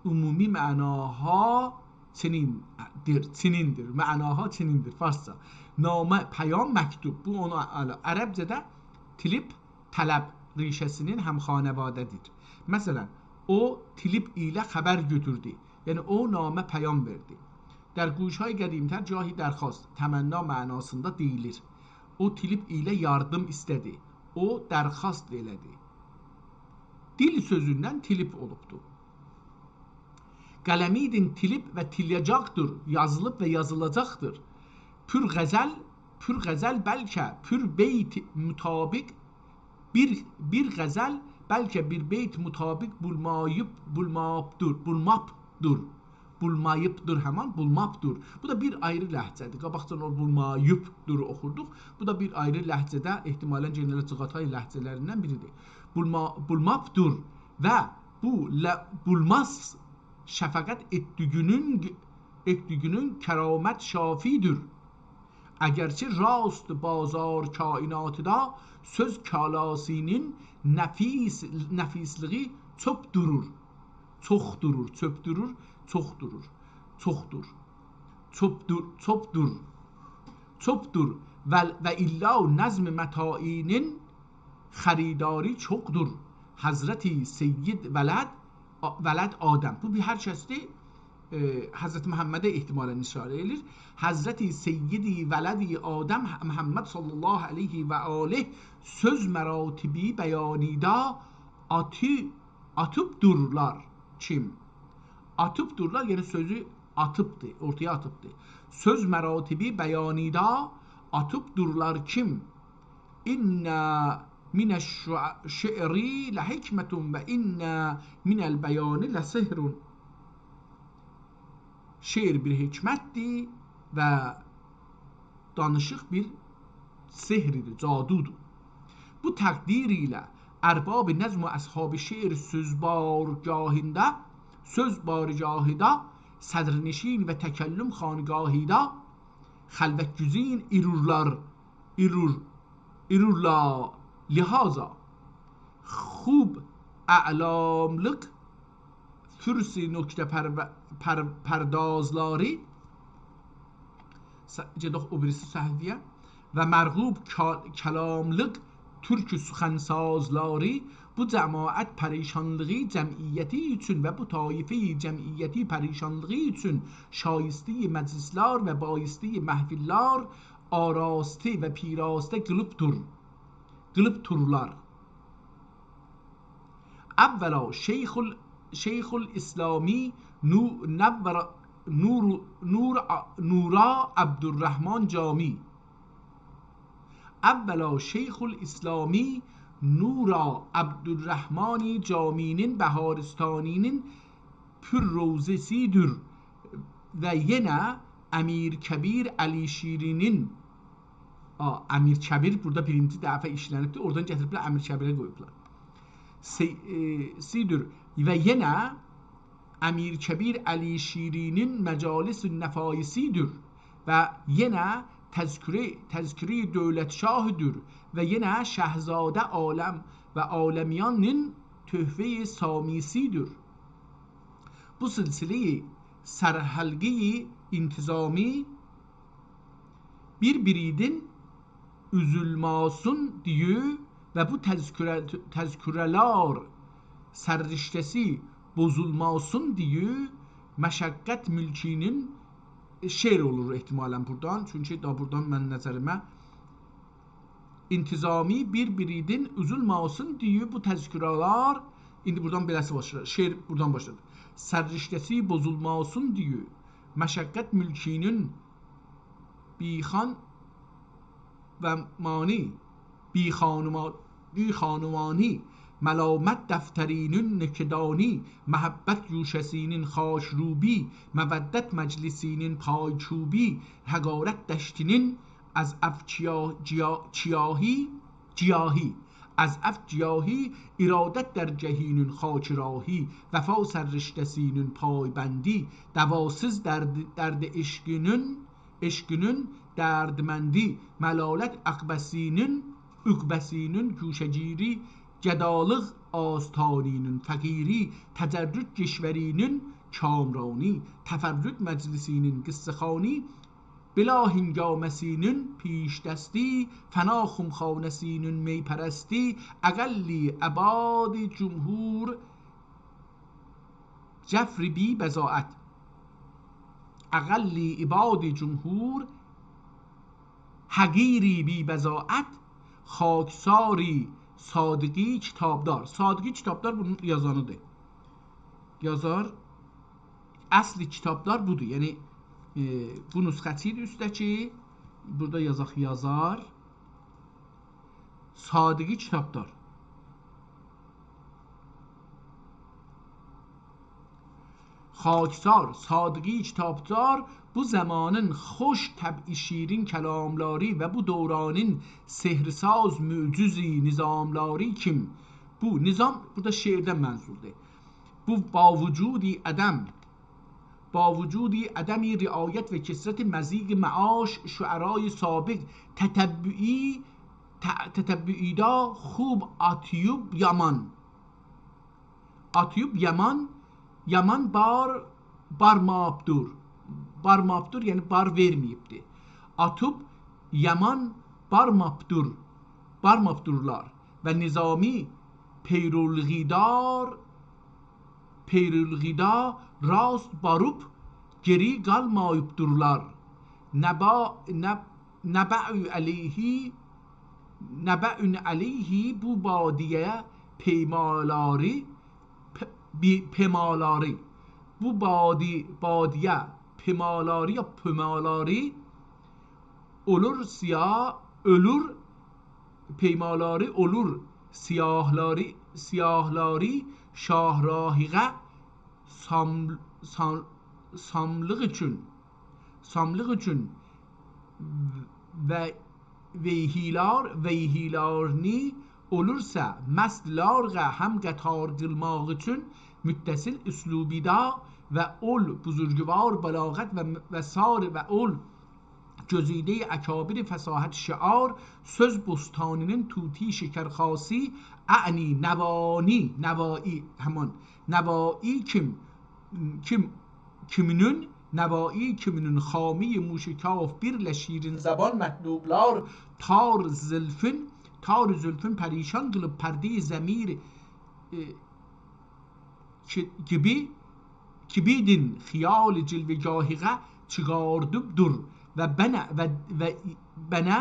عمومی معناها چنیندیر، چنیندیر. معناها چنیندیر، فارسجا. نامه، پیام، مکتوب. بو اونو ال-، عربجه‌ده تیلیب، طلب ریشه‌سینین هم‌خانواده‌دیر. مثلا، او تیلیب ایله خبر گؤتوردو. یعنی، او نامه، پیام وئردی. در گوش‌های قدیم‌تر جاهی درخواست، تمنا معناسیندا دئییلیر. او تیلیب ایله یاردیم ایسته‌دی. او درخواست ائله‌دی. دیل سؤزوندن تیلیب اولوبدو. قلمیدین تیلیب و تیلیاجاقدیر، یازیلیب و یازیلاجاقدیر. پور غزل، پور غزل بلکه پور بیت مطابق بیر، بیر غزل بلکه بیر بیت مطابق بولماییب، بولماپدور، بولماپدور. بولماییبدور همان، بولماپدور. بو دا بیر آیری لهجه‌دیر. قاباقجادان او بولماییبدورو اوخوردوق. بو دا بیر آیری لهجه‌ده، احتمالا گئنه ائله جیغاتای لهجه‌لریندن بیریدیر. بولما-، بولماپدور و بو ل-، بولماز شفقت ائتدیگینین، ائتدیگینین کرامت شافی‌دیر. اگرچه راست بازار کائناتدا سؤز کالاسینین نفیس، نفیسلیگی چوخ دورور. چوخ دورور، چوخ دورور، چوخ دورور. چوخ دور، چوخ دور، چوخ دور. چوخ دور. و، و الا نظم متاعینین خریداری چوخدور. حضرت سید ولد، آ-، ولد آدم. بو بیر هر کسدیر، ائ، حضرت محمده احتمالا اشاره ائله‌ییر. حضرت سید ولد آدم محمد صلی الله علیه و آله سؤز مراتبی بیانیدا آتی-، آتیبدورلار کیم؟ آتیبدورلار، یعنی سؤزو آتیبدی، اورتایا آتیبدی. سؤز مراتبی بیانیدا آتیبدورلار کیم؟ «إن من الشع-، الشعر لحکمة و إن من البیان لسحر.» شعر بیر حکمتدیر و دانیشیق بیر سحریدیر، جادودور. بو تقدیر ایله ارباب نظم و اصحاب شعر سؤز بارگاهیندا، سؤز بارگاهیدا، صدرنشین و تکلم خانقاهیدا خلوت‌گزین ایرورلار، ایرور، ایرورلا لحاظا خوب اعلاملیق، فرس نکته پرو-، پر-، پردازلاری، س-، گئدک او بیریسی صفحه‌یه. و مرغوب کا-، کلاملیق تورک سخنسازلاری بو جماعت پریشانلیغی جمعیتی اوچون و بو طایفه جمعیتی پریشانلیغی اوچون شایسته مجلسلر و بایسته محفللر آراسته و پیراسته قیلیبدور، قیلیبدورلار. اولا شیخ ال-، شیخ الاسلامی نو-، نور، نور، نور، نورا عبدالرحمن جامی. اولا شیخ الاسلامی نورا عبدالرحمن جامی‌نین بهارستانی‌نین پور روضه‌سی‌دیر و یئنه امیر کبیر علیشیری‌نین، آ، امیر کبیر بورادا بیرینجی دفعه ایشله‌نیبدیر، اورادان گتیریبلر امیر کبیره قویوبلار. سی-، ائ، سی‌دیر و یئنه امیر کبیر علیشیری‌نین مجالس نفایسی‌دیر و یئنه تذکره، تذکره دولت شاهی‌دیر و یئنه شهزاده عالم و عالمیانین تحفه سامی‌سی‌دیر. بو سلسله سرحلقه انتظامی بیر-بیریدن اوزولماسین دئیه و بو تذکره، تذکره‌لر سررشته‌سی بوزولماسین دئیه مشقت ملکی‌نین، شعر اولور احتمالاً بورادان. چونکی دا بورادان من نظریمه انتظامی بیر-بیریدین اوزولماسین دئییب بو تذکره‌لر. ایندی بورادان بئله‌سی باشلار. شعر بورادان باشلادی. سررشته‌سی بوزولماسین دئییب مشقت ملکی‌نین بیخان و مانی، بی‌خانما-، بی‌خانمانی، ملامت دفتری‌نین نکدانی، محبت گوشه‌سی‌نین خاک‌روبی، مودت مجلسی‌نین پای‌کوبی، حقارت دشتی‌نین از اف چیا-، جیا-، چیاهی، جیاهی، از اف جیاهی، ارادت درگهی‌نین خاک راهی، وفا سررشته‌سی‌نین پایبندی، دواسیز درد، درد عشقی‌نین عشقی‌نین دردمندی، ملالت عقبه‌سی‌نین، عقبه‌سی‌نین گوشه‌گیری، گدالیق آستانی‌نین فقیری، تجرد کشوری‌نین کامرانی، تفرد مجلسی‌نین قصه‌خوانی، بلا هنگامه‌سی‌نین پیش‌دستی، فنا خمخانه‌سی‌نین می‌پرستی، اقل ابعاد جمهور جفر بی‌بضاعت، اقل ابعاد جمهور حقیر بی‌بضاعت، خاکسار صادقی کتابدار. صادقی کتابدار بونون یازانی‌دیر. یازار، اصل کتابدار بودور. یعنی، ائ، بو نسخه‌سی ایدی اوستده‌کی. بورادا یازاق، یازار. صادقی کتابدار. خاکسار صادقی کتابدار بو زمانین خوش طبع شیرین کلاملاری و بو دورانین سحرساز معجز نظاملاری کیم، بو نظام، بورادا شعردن منظوردور. بو با وجود عدم با وجود عدم رعایت و کثرت مضیق معاش شعرای سابق تتبعی، ت-، تتبعی‌ده خوب آتیوب یامان. آتیوب یامان، یامان بار، بارماپدور. بارماپدور، یعنی بار وئرمه‌ییبدیر. آتیوب یامان بارماپدور، بارماپدورلار. و نظامی پیرولغیدار پیرولغیدا راست باروب گئری قالماییبدیرلار. نبا-، نب-، نبأ علیه، نبأ علیه بو بادیه پیمالاری، پ-، بی-، پیمالاری. بو بادی-، بادیه پیمالاری یا پومالاری اولور سیا-، اؤلور پیمالاری اولور، سیاهلاری، سیاهلاری شاهراهیغه سام-، سام-، ساملیق اوچون، ساملیق اوچون و ویهیلار، ویهیلارنی اولورسا، مست لارغه هم قطار قیلماق اوچون متصل اسلوبیدا و اول بزرگوار بلاغت و، و سار و اول گزیدهٔ اکابر فصاحت شعار، سؤز بوستانی‌نین طوطی شکرخاسی، اعنی نوانی، نوایی، همان، نوایی کیم، کیم، کیمینین، نوایی کیمینین خامی موشکاف بیرله شیرین زبان مطلوبلار، تار زلفین، تار زلفین پریشان قیلیب پردهٔ ضمیر، ائ، کی-، گیبی، گیبیدین خیال جلوه‌گاهیغه چیخاردیبدور و بنه، و، و بنه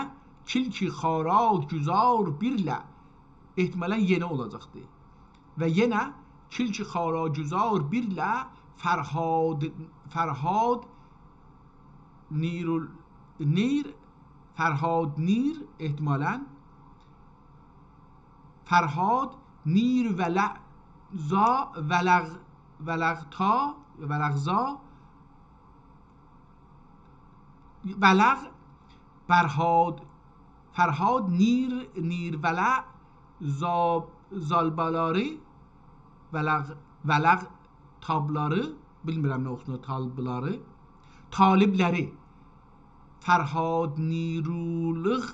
کلک خارا گذار بیرله، احتمالاً یئنه اولاجاقدی. و یئنه کلک خارا گذار بیرله فرهاد، فرهاد نیرول-، نیر، فرهاد نیر احتمالاً فرهاد نیر ولغزا، ولغ-، ولغتا، ولغزا، ولغ، فرهاد، فرهاد نیر، نیر ولغ، زا-، زالبالاری، ولغ، ولغ تابلاری، بیلمیرم نه اوخونور، تالبلاری، طالبلری، فرهاد نیرولوق،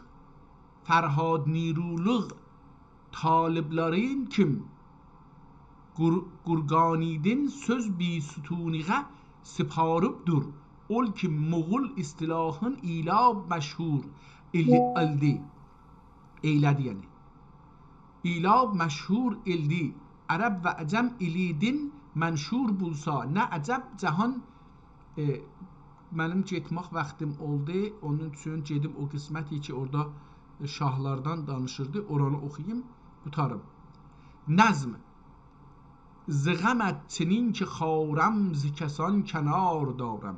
فرهاد نیرولوق طالبلرین کیم قور-، قورقانیدین سؤز بیستونیغه سپاریبدور. اول کی موغول اصطلاحین ایله مشهور ایلدی، ایلدی، ایله‌دی، یعنی. ایله مشهور ایلدی. عرب و عجم ایلیدین منشور بولسا، نه عجب جهان، ائ، منیم گئتمک واختیم اولدو، اونون اوچون گئدیم او قسمتی کی، اورادا شاهلاردان دانیشیردی، اورانی اوخویوم، قوتاریم. نظم. ز غمت چنین که خوارم، ز کسان کنار دارم.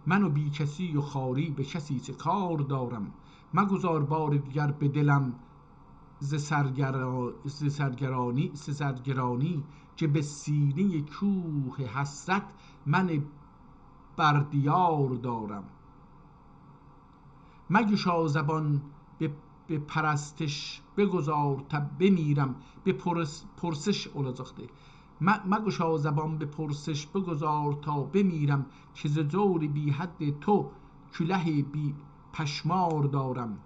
من و بی‌کسی و خواری، به کسی چه کار دارم؟ مگذار بار دیگر به دلم ز سرگرا-، ز سرگرانی، ز سرگرانی، که به سینهٔ کوه حسرت من بر دیار دارم. مگشا زبان به، به پرستش، بگذار تا بمیرم. به پرس-، پرسش اولاجاقدی. م-، مگشا زبان به پرسش، بگذار تا بمیرم، که ز جور بی‌حد تو کله بی‌پشمار دارم.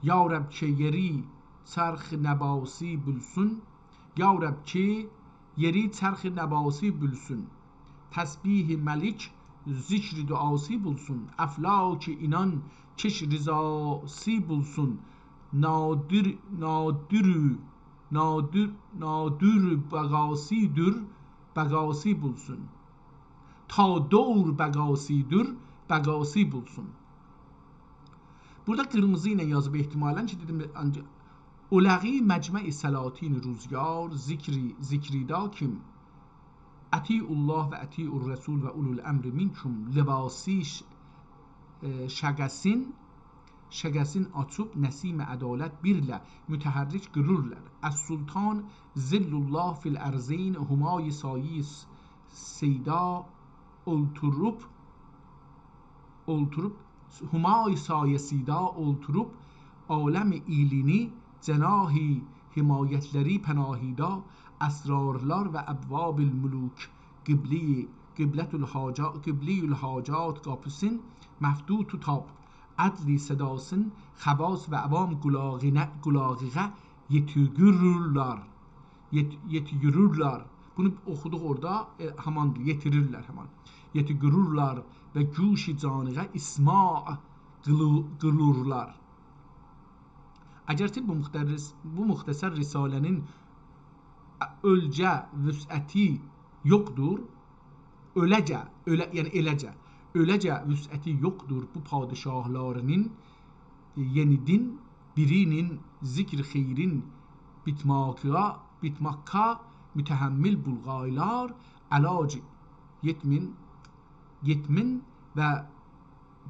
یا رب که یئری چرخ نباسی بولسون، یا رب کی، یئری چرخ نباسی بولسون. تسبیح ملک، ذکر دعاسی بولسون. افلاک اینان کش رضاسی بولسون. نادر، نادر، نادر، نادر بقاسی‌دیر، بقاسی بولسون. تا دور بقاسی‌دیر، بقاسی بولسون. بورادا قیرمیزی ایله یازیب احتمالاً کی، دئدیم، آنجاق اولغی مجمع سلاطین روزگار، ذکری، ذکریدا کیم؟ اطیعوا الله و اطیعوا الرسول و اولی الامر منکم. لباسی ش-، ائ، شقه‌سین، شقه‌سین آچیب نسیم عدالت بیرله متحرک قیرورلار. السلطان ظل الله فی الارضین، همای سایه س-، سیدا اولتوروب، اولتوروب، همای سایه سیدا اولتوروب، عالم ایلینی جناح حمایتلری پناهیدا، اسرارلار و ابواب الملوک، قبله، قبلة الحاجا-، قبله الحاجات قاپیسین مفتوح توتاب، عدل صداسین خواص و عوام قولاغینا، قولاغیغا یئتیرورلر. یئت-، یئتیرورلر. بونو اوخودوق اورادا، ائ، همان یئتیریرلر همان. یئتیرورلر و گوش جانیغا اسماع قیلو-، قیلورلار. اگرچه بو مختصر، بو مختصر رساله‌نین اؤلجه وسعتی یوخدور، اؤله‌جه، اؤله، یعنی ائله‌جه، اؤله‌جه وسعتی یوخدور بو پادشاهلارینین، یعنی دین بیرینین ذکر خیرین بیتماقا، بیتماقا متحمل بولغایلار، علاج یئتمین، یئتمین و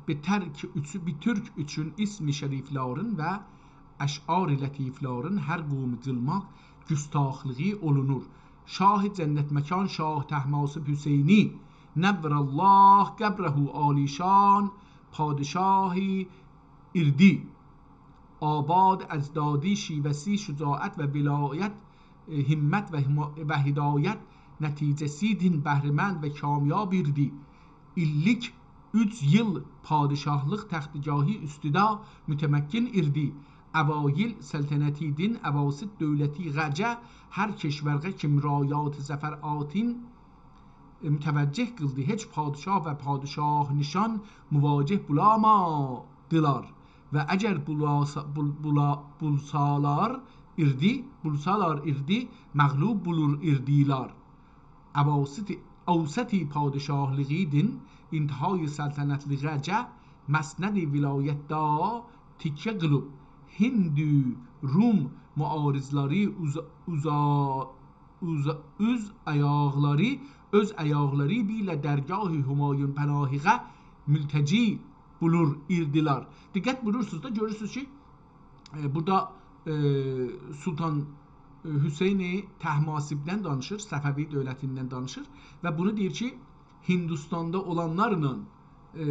به ترک اوچو-، به ترک اوچون اسم شریفلارین و اشعار لطیفلارین هر قوم قیلماق گستاخلیغی اولونور. شاه جنت مکان، شاه طهماسب حسینی، نور الله قبره عالیشان، پادشاه ایردی، آباد اجدادی، شیوه‌سی شجاعت و ولایت، ائ، همت و هما-، و هدایت نتیجه‌سی دین بهره‌مند و کامیاب ایردی. ایللیک اوچ ییل پادشاهلیق تختگاهی اوستوده متمکن ایردی. اوایل سلطنتی دین، اواسط دؤولتی غجه، هر کشورغه کی مراعات ظفر آتین، ائ، متوجه قیلدی. هئچ پادشاه و پادشاه نشان مواجه بولامادیلار. و اگر بولاسا-، بول-، بولا-، بولسالار ایردی، بولسالار ایردی، مغلوب بولور ایردیلار. اواسط، اوسط پادشاهلیغی دین، انتهای سلطنتلیغه جه، مسند ولایتدا تکیه قیلیب، هند و روم معارضلاری اوزا-، اوزا-، اوز، اوز آیاقلاری، اؤز آیاقلاری بیله درگاه همایون پناهیغا ملتجی بولور ایردیلار. دقت بویورورسونوز دا، گؤرورسونوز کی، ائ، بورادا، ائ، سلطان، ائ، حسین طهماسبدن دانیشیر، صفوی دؤولتیندن دانیشیر و بونو دئییر کی، هندوستاندا اولانلارلا، ائ،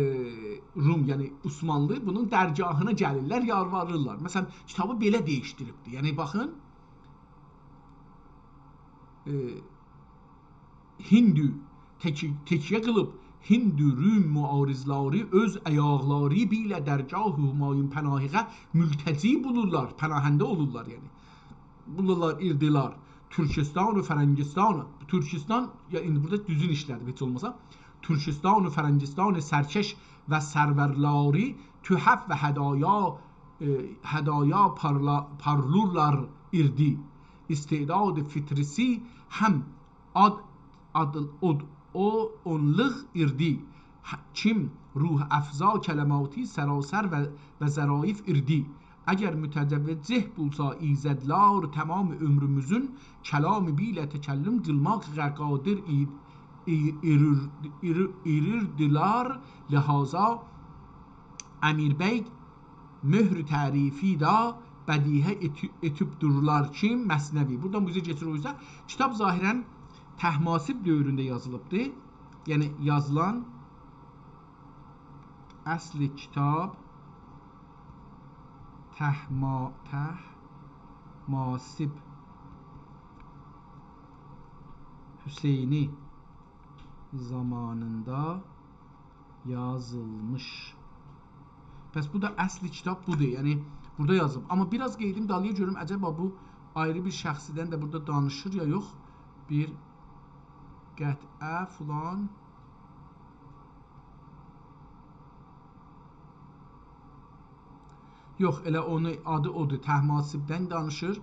روم، یعنی عثمانلی بونون درگاهینا گلیرلر، یالواریرلار. مثلا، کیتابی بئله دییشدیریبدیر. یعنی، باخین، ائ، هند و تکی-، تکیه قیلیب، هند و روم معارضلاری اؤز آیاقلاری بیله درگاه همایون پناهیغا ملتجی بولورلار، پناهنده اولورلار، یعنی. بولورلار ایردیلار، تورکستان و فرنگستان، تورکستان، یا ایندی بورادا دوزون ایشله‌دیم هئچ اولماسا، تورکستان و فرنگستان سرکش و سرورلاری تحف و هدایا، ائ، هدایا پارلا-، پارلورلار ایردی. استعداد فطرتی هم آد، آد، اود، او، اونلوق ایردی. کیم روح‌افزا کلماتی سراسر و، و ظرایف ایردی. اگر متوجه بولسا ایزدلار تمام عؤمروموزون، کلامی بی‌تکلم قیلماغا قادر ای-، ای-، ایریر-، ایریر-، ایریردیلر. لهذا امیر بی مهر تعریفی ده بدیهه ائتو-، ائتیب دورورلار کی، مثنوی. بورادان بو اوزه کئچیر او اوزه. کیتاب ظاهراً طهماسب دؤورونده یازیلیبدی. یعنی یازیلان اصل کیتاب طهما-، طهماسب حسینی زامانیندا یازیلمیش. پس بو دا اصل کیتاب بودور. یعنی بورادا یازیلیب. آمما بیر آز قئییدیم دالییا گؤروم، عجبا بو آیری بیر شخصدن ده بورادا دانیشیر یا یوخ. بیر قطعه فلان. یوخ، ائله اونو آدی اودور. طهماسبدن دانیشیر.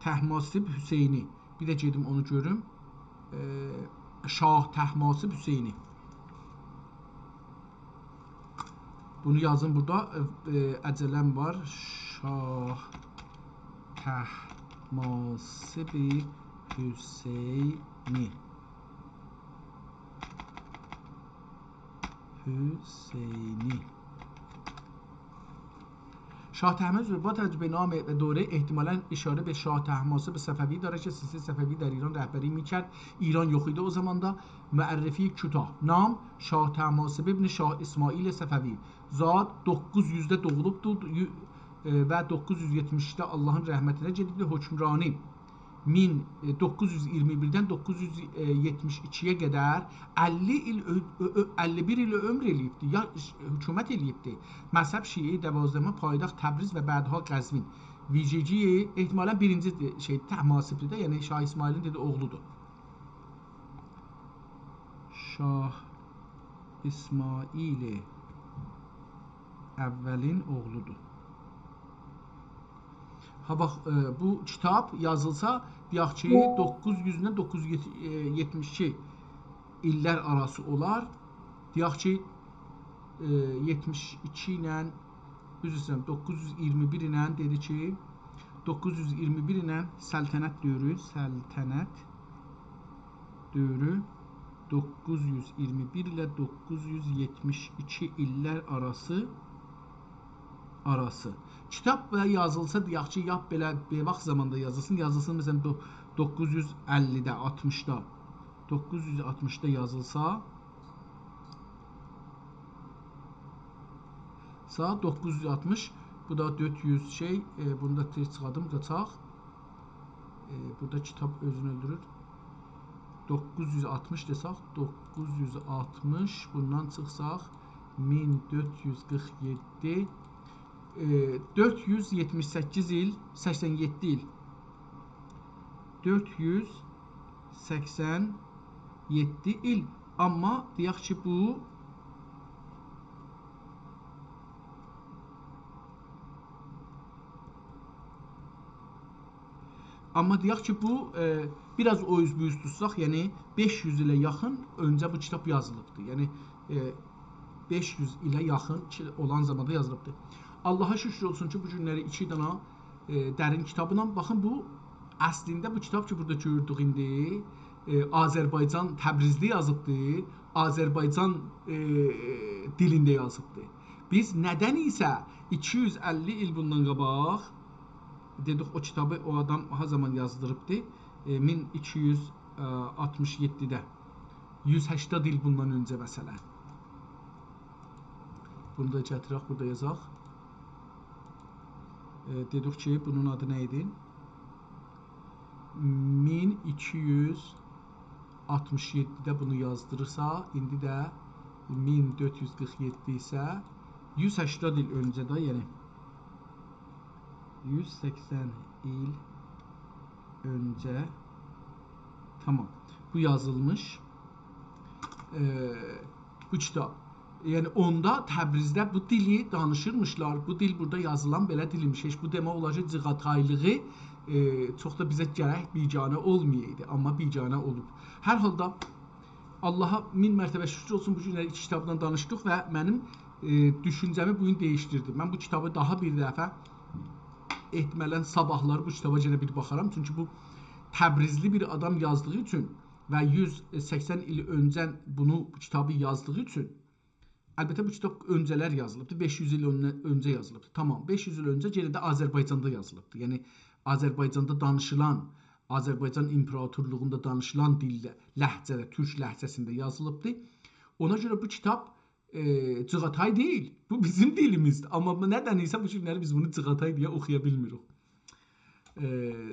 طهماسب حسینی. بیر ده گئدیم اونو گؤروم. ائ، شاه طهماسب حسینی. بونو یازیم بورادا. ائ، ائ، عجله‌م وار. شاه طهماسب حسینی. حسینی. شاه طهماسب با توجه به نام و دوره، احتمالاً اشاره به شاه طهماسب صفوی دارد که سلسلهٔ صفوی در ایران رهبری می‌کرد. ایران یوخ ایدی او زاماندا. معرفی کوتاه. نام: شاه طهماسب ابن شاه اسماعیل صفوی. زاد: دوققوز یوزده دوغولوبدور، یو-، ائ، و دوققوز یوز یئتمیش ایکیده آللاهین رحمتینه گئدیبدیر. حکمرانی مین، ائ، دوققوز یوز اییرمی بیردن دوققوز یوز یئتمیش ایکی‌یه قدر اللی ایل عؤ-، عؤ-، عؤ-، اللی بیر ایل عؤمور ائله‌ییبدی. یا، ش-، حکومت ائله‌ییبدی. مذهب شیعه، دوازدهم پایتخت تبریز و بعدها قزوین. ویژگی احتمالاً بیرینجی ده-، شئی، طهماسبدی ده، یعنی شاه اسماعیلین دئدی اوغلودور. شاه اسماعیل اولین اوغلودور. ها، باخ، ائ، بو کیتاب یازیلسا، دئیک کی، دوققوز یوزدن دوققوز یوز یئتمیش ایکی ایللر آراسی اولار. دئیک کی، ائ، یئتمیش ایکی ایله، عذر ایسته‌ییرم، دوققوز یوز اییرمی بیر ایله دئدی کی، دوققوز یوز اییرمی بیر ایله سلطنت دؤورو، سلطنت دؤورو دوققوز یوز اییرمی بیر ایله دوققوز یوز یئتمیش ایکی ایللر آراسی، آراسی. کیتاب بئله یازیلسا، دئیک کی، لاپ بئله بئواخت زاماندا یازیلسین، یازیلسین، مثلاً، دو-، دوققوز یوز اللی‌ده، آلتمیشدا، دوققوز یوز آلتمیشدا یازیلسا، سا دوققوز یوز آلتمیش، بو دا دؤرد یوز شئی، ائ، بونو دا تئز چیخادیم، قاچاق. ائ، بورادا کیتاب اؤزونو اؤلدورور. دوققوز یوز آلتمیش دئسک، دوققوز یوز آلتمیش، بوندان چیخساق، مین دؤرد یوز قیرخ یئددی، ائ، دؤرد یوز یئتمیش سککیز ایل، سکسن یئددی ایل. دؤرد یوز سکسن یئددی ایل. آمما دئیک کی، بو آمما دئیک کی، بو، ائ، بیر آز او اوز بو اوز توتساق، یعنی بئش یوز ایله یاخین اؤنجه بو کیتاب یازیلیبدیر. یعنی، ائ، بئش یوز ایله یاخین کی، اولان زاماندا یازیلیبدیر. آللاها شوکور اولسون کی، بو گونلری ایکی دانا، ائ، درین کیتابلا، باخین، بو اصلینده بو کیتاب کی، بورادا گؤردوک ایندی، ائ، آذربایجان، تبریزده یازیبدیر، آذربایجان، ائ، دیلینده یازیبدیر. بیز ندن ایسه ایکی یوز اللی ایل بوندان قاباق دئدیک، او کیتابی او آدام ها زامان یازدیریبدی؟ ائ، مین ایکی یوز آلتمیش یئددیده. یوز هشتاد ایل بوندان اؤنجه، مثلاً. بونو دا گتیرک، بورادا یازاق. ائ، دئدیک کی، بونون آدی نه ایدی؟ مین ایکی یوز آلتمیش یئددیده بونو یازدیریرسا، ایندی ده مین دؤرد یوز قیرخ یئددی ایسه، یوز هشتاد ایل اؤنجه ده، یعنی یوز سکسن ایل اؤنجه، تامام، بو یازیلمیش، ائ، بو کیتاب. یعنی، اوندا تبریزده بو دیلی دانیشیرمیشلار. بو دیل بورادا یازیلان بئله دیل ایمیش. هئچ بو دئمک اولار کی، جیغاتایلیغی، ائ، چوخ دا بیزه گرک بیگانه اولمایایدی. آمما بیگانه اولوب. هر حالدا، آللاها مین مرتبه شوکور اولسون، بو گونلری ایکی کیتابدان دانیشدیق و منیم، ائ، دوشونجه‌می بو گون دییشدیردی. من بو کیتابی داها بیر دفعه، احتمالاً صاباحلاری بو کیتابا یئنه بیر باخارام. چونکی بو تبریزلی بیر آدام یازدیغی اوچون و یوز سکسن ایل اؤنجه بونو، بو کیتابی یازدیغی اوچون، البته، بو کیتاب اؤنجه‌لر یازیلیبدیر، بئش یوز ایل اؤنجه، اؤنجه یازیلیبدیر. تامام، بئش یوز ایل اؤنجه یئنه ده آذربایجاندا یازیلیبدیر. یعنی، آذربایجاندا دانیشیلان، آذربایجان ایمپراتورلوغوندا دانیشیلان دیلده، لهجه‌ده، تورک لهجه‌سینده یازیلیبدیر. اونا گؤره بو کیتاب، ائ، چیغاتای دئییل. بو بیزیم دیلیمیزدیر. آمما بو ندن ایسه بو گونلری بیز بونو چیغاتای دئیه اوخویا بیلمیریک. ائ،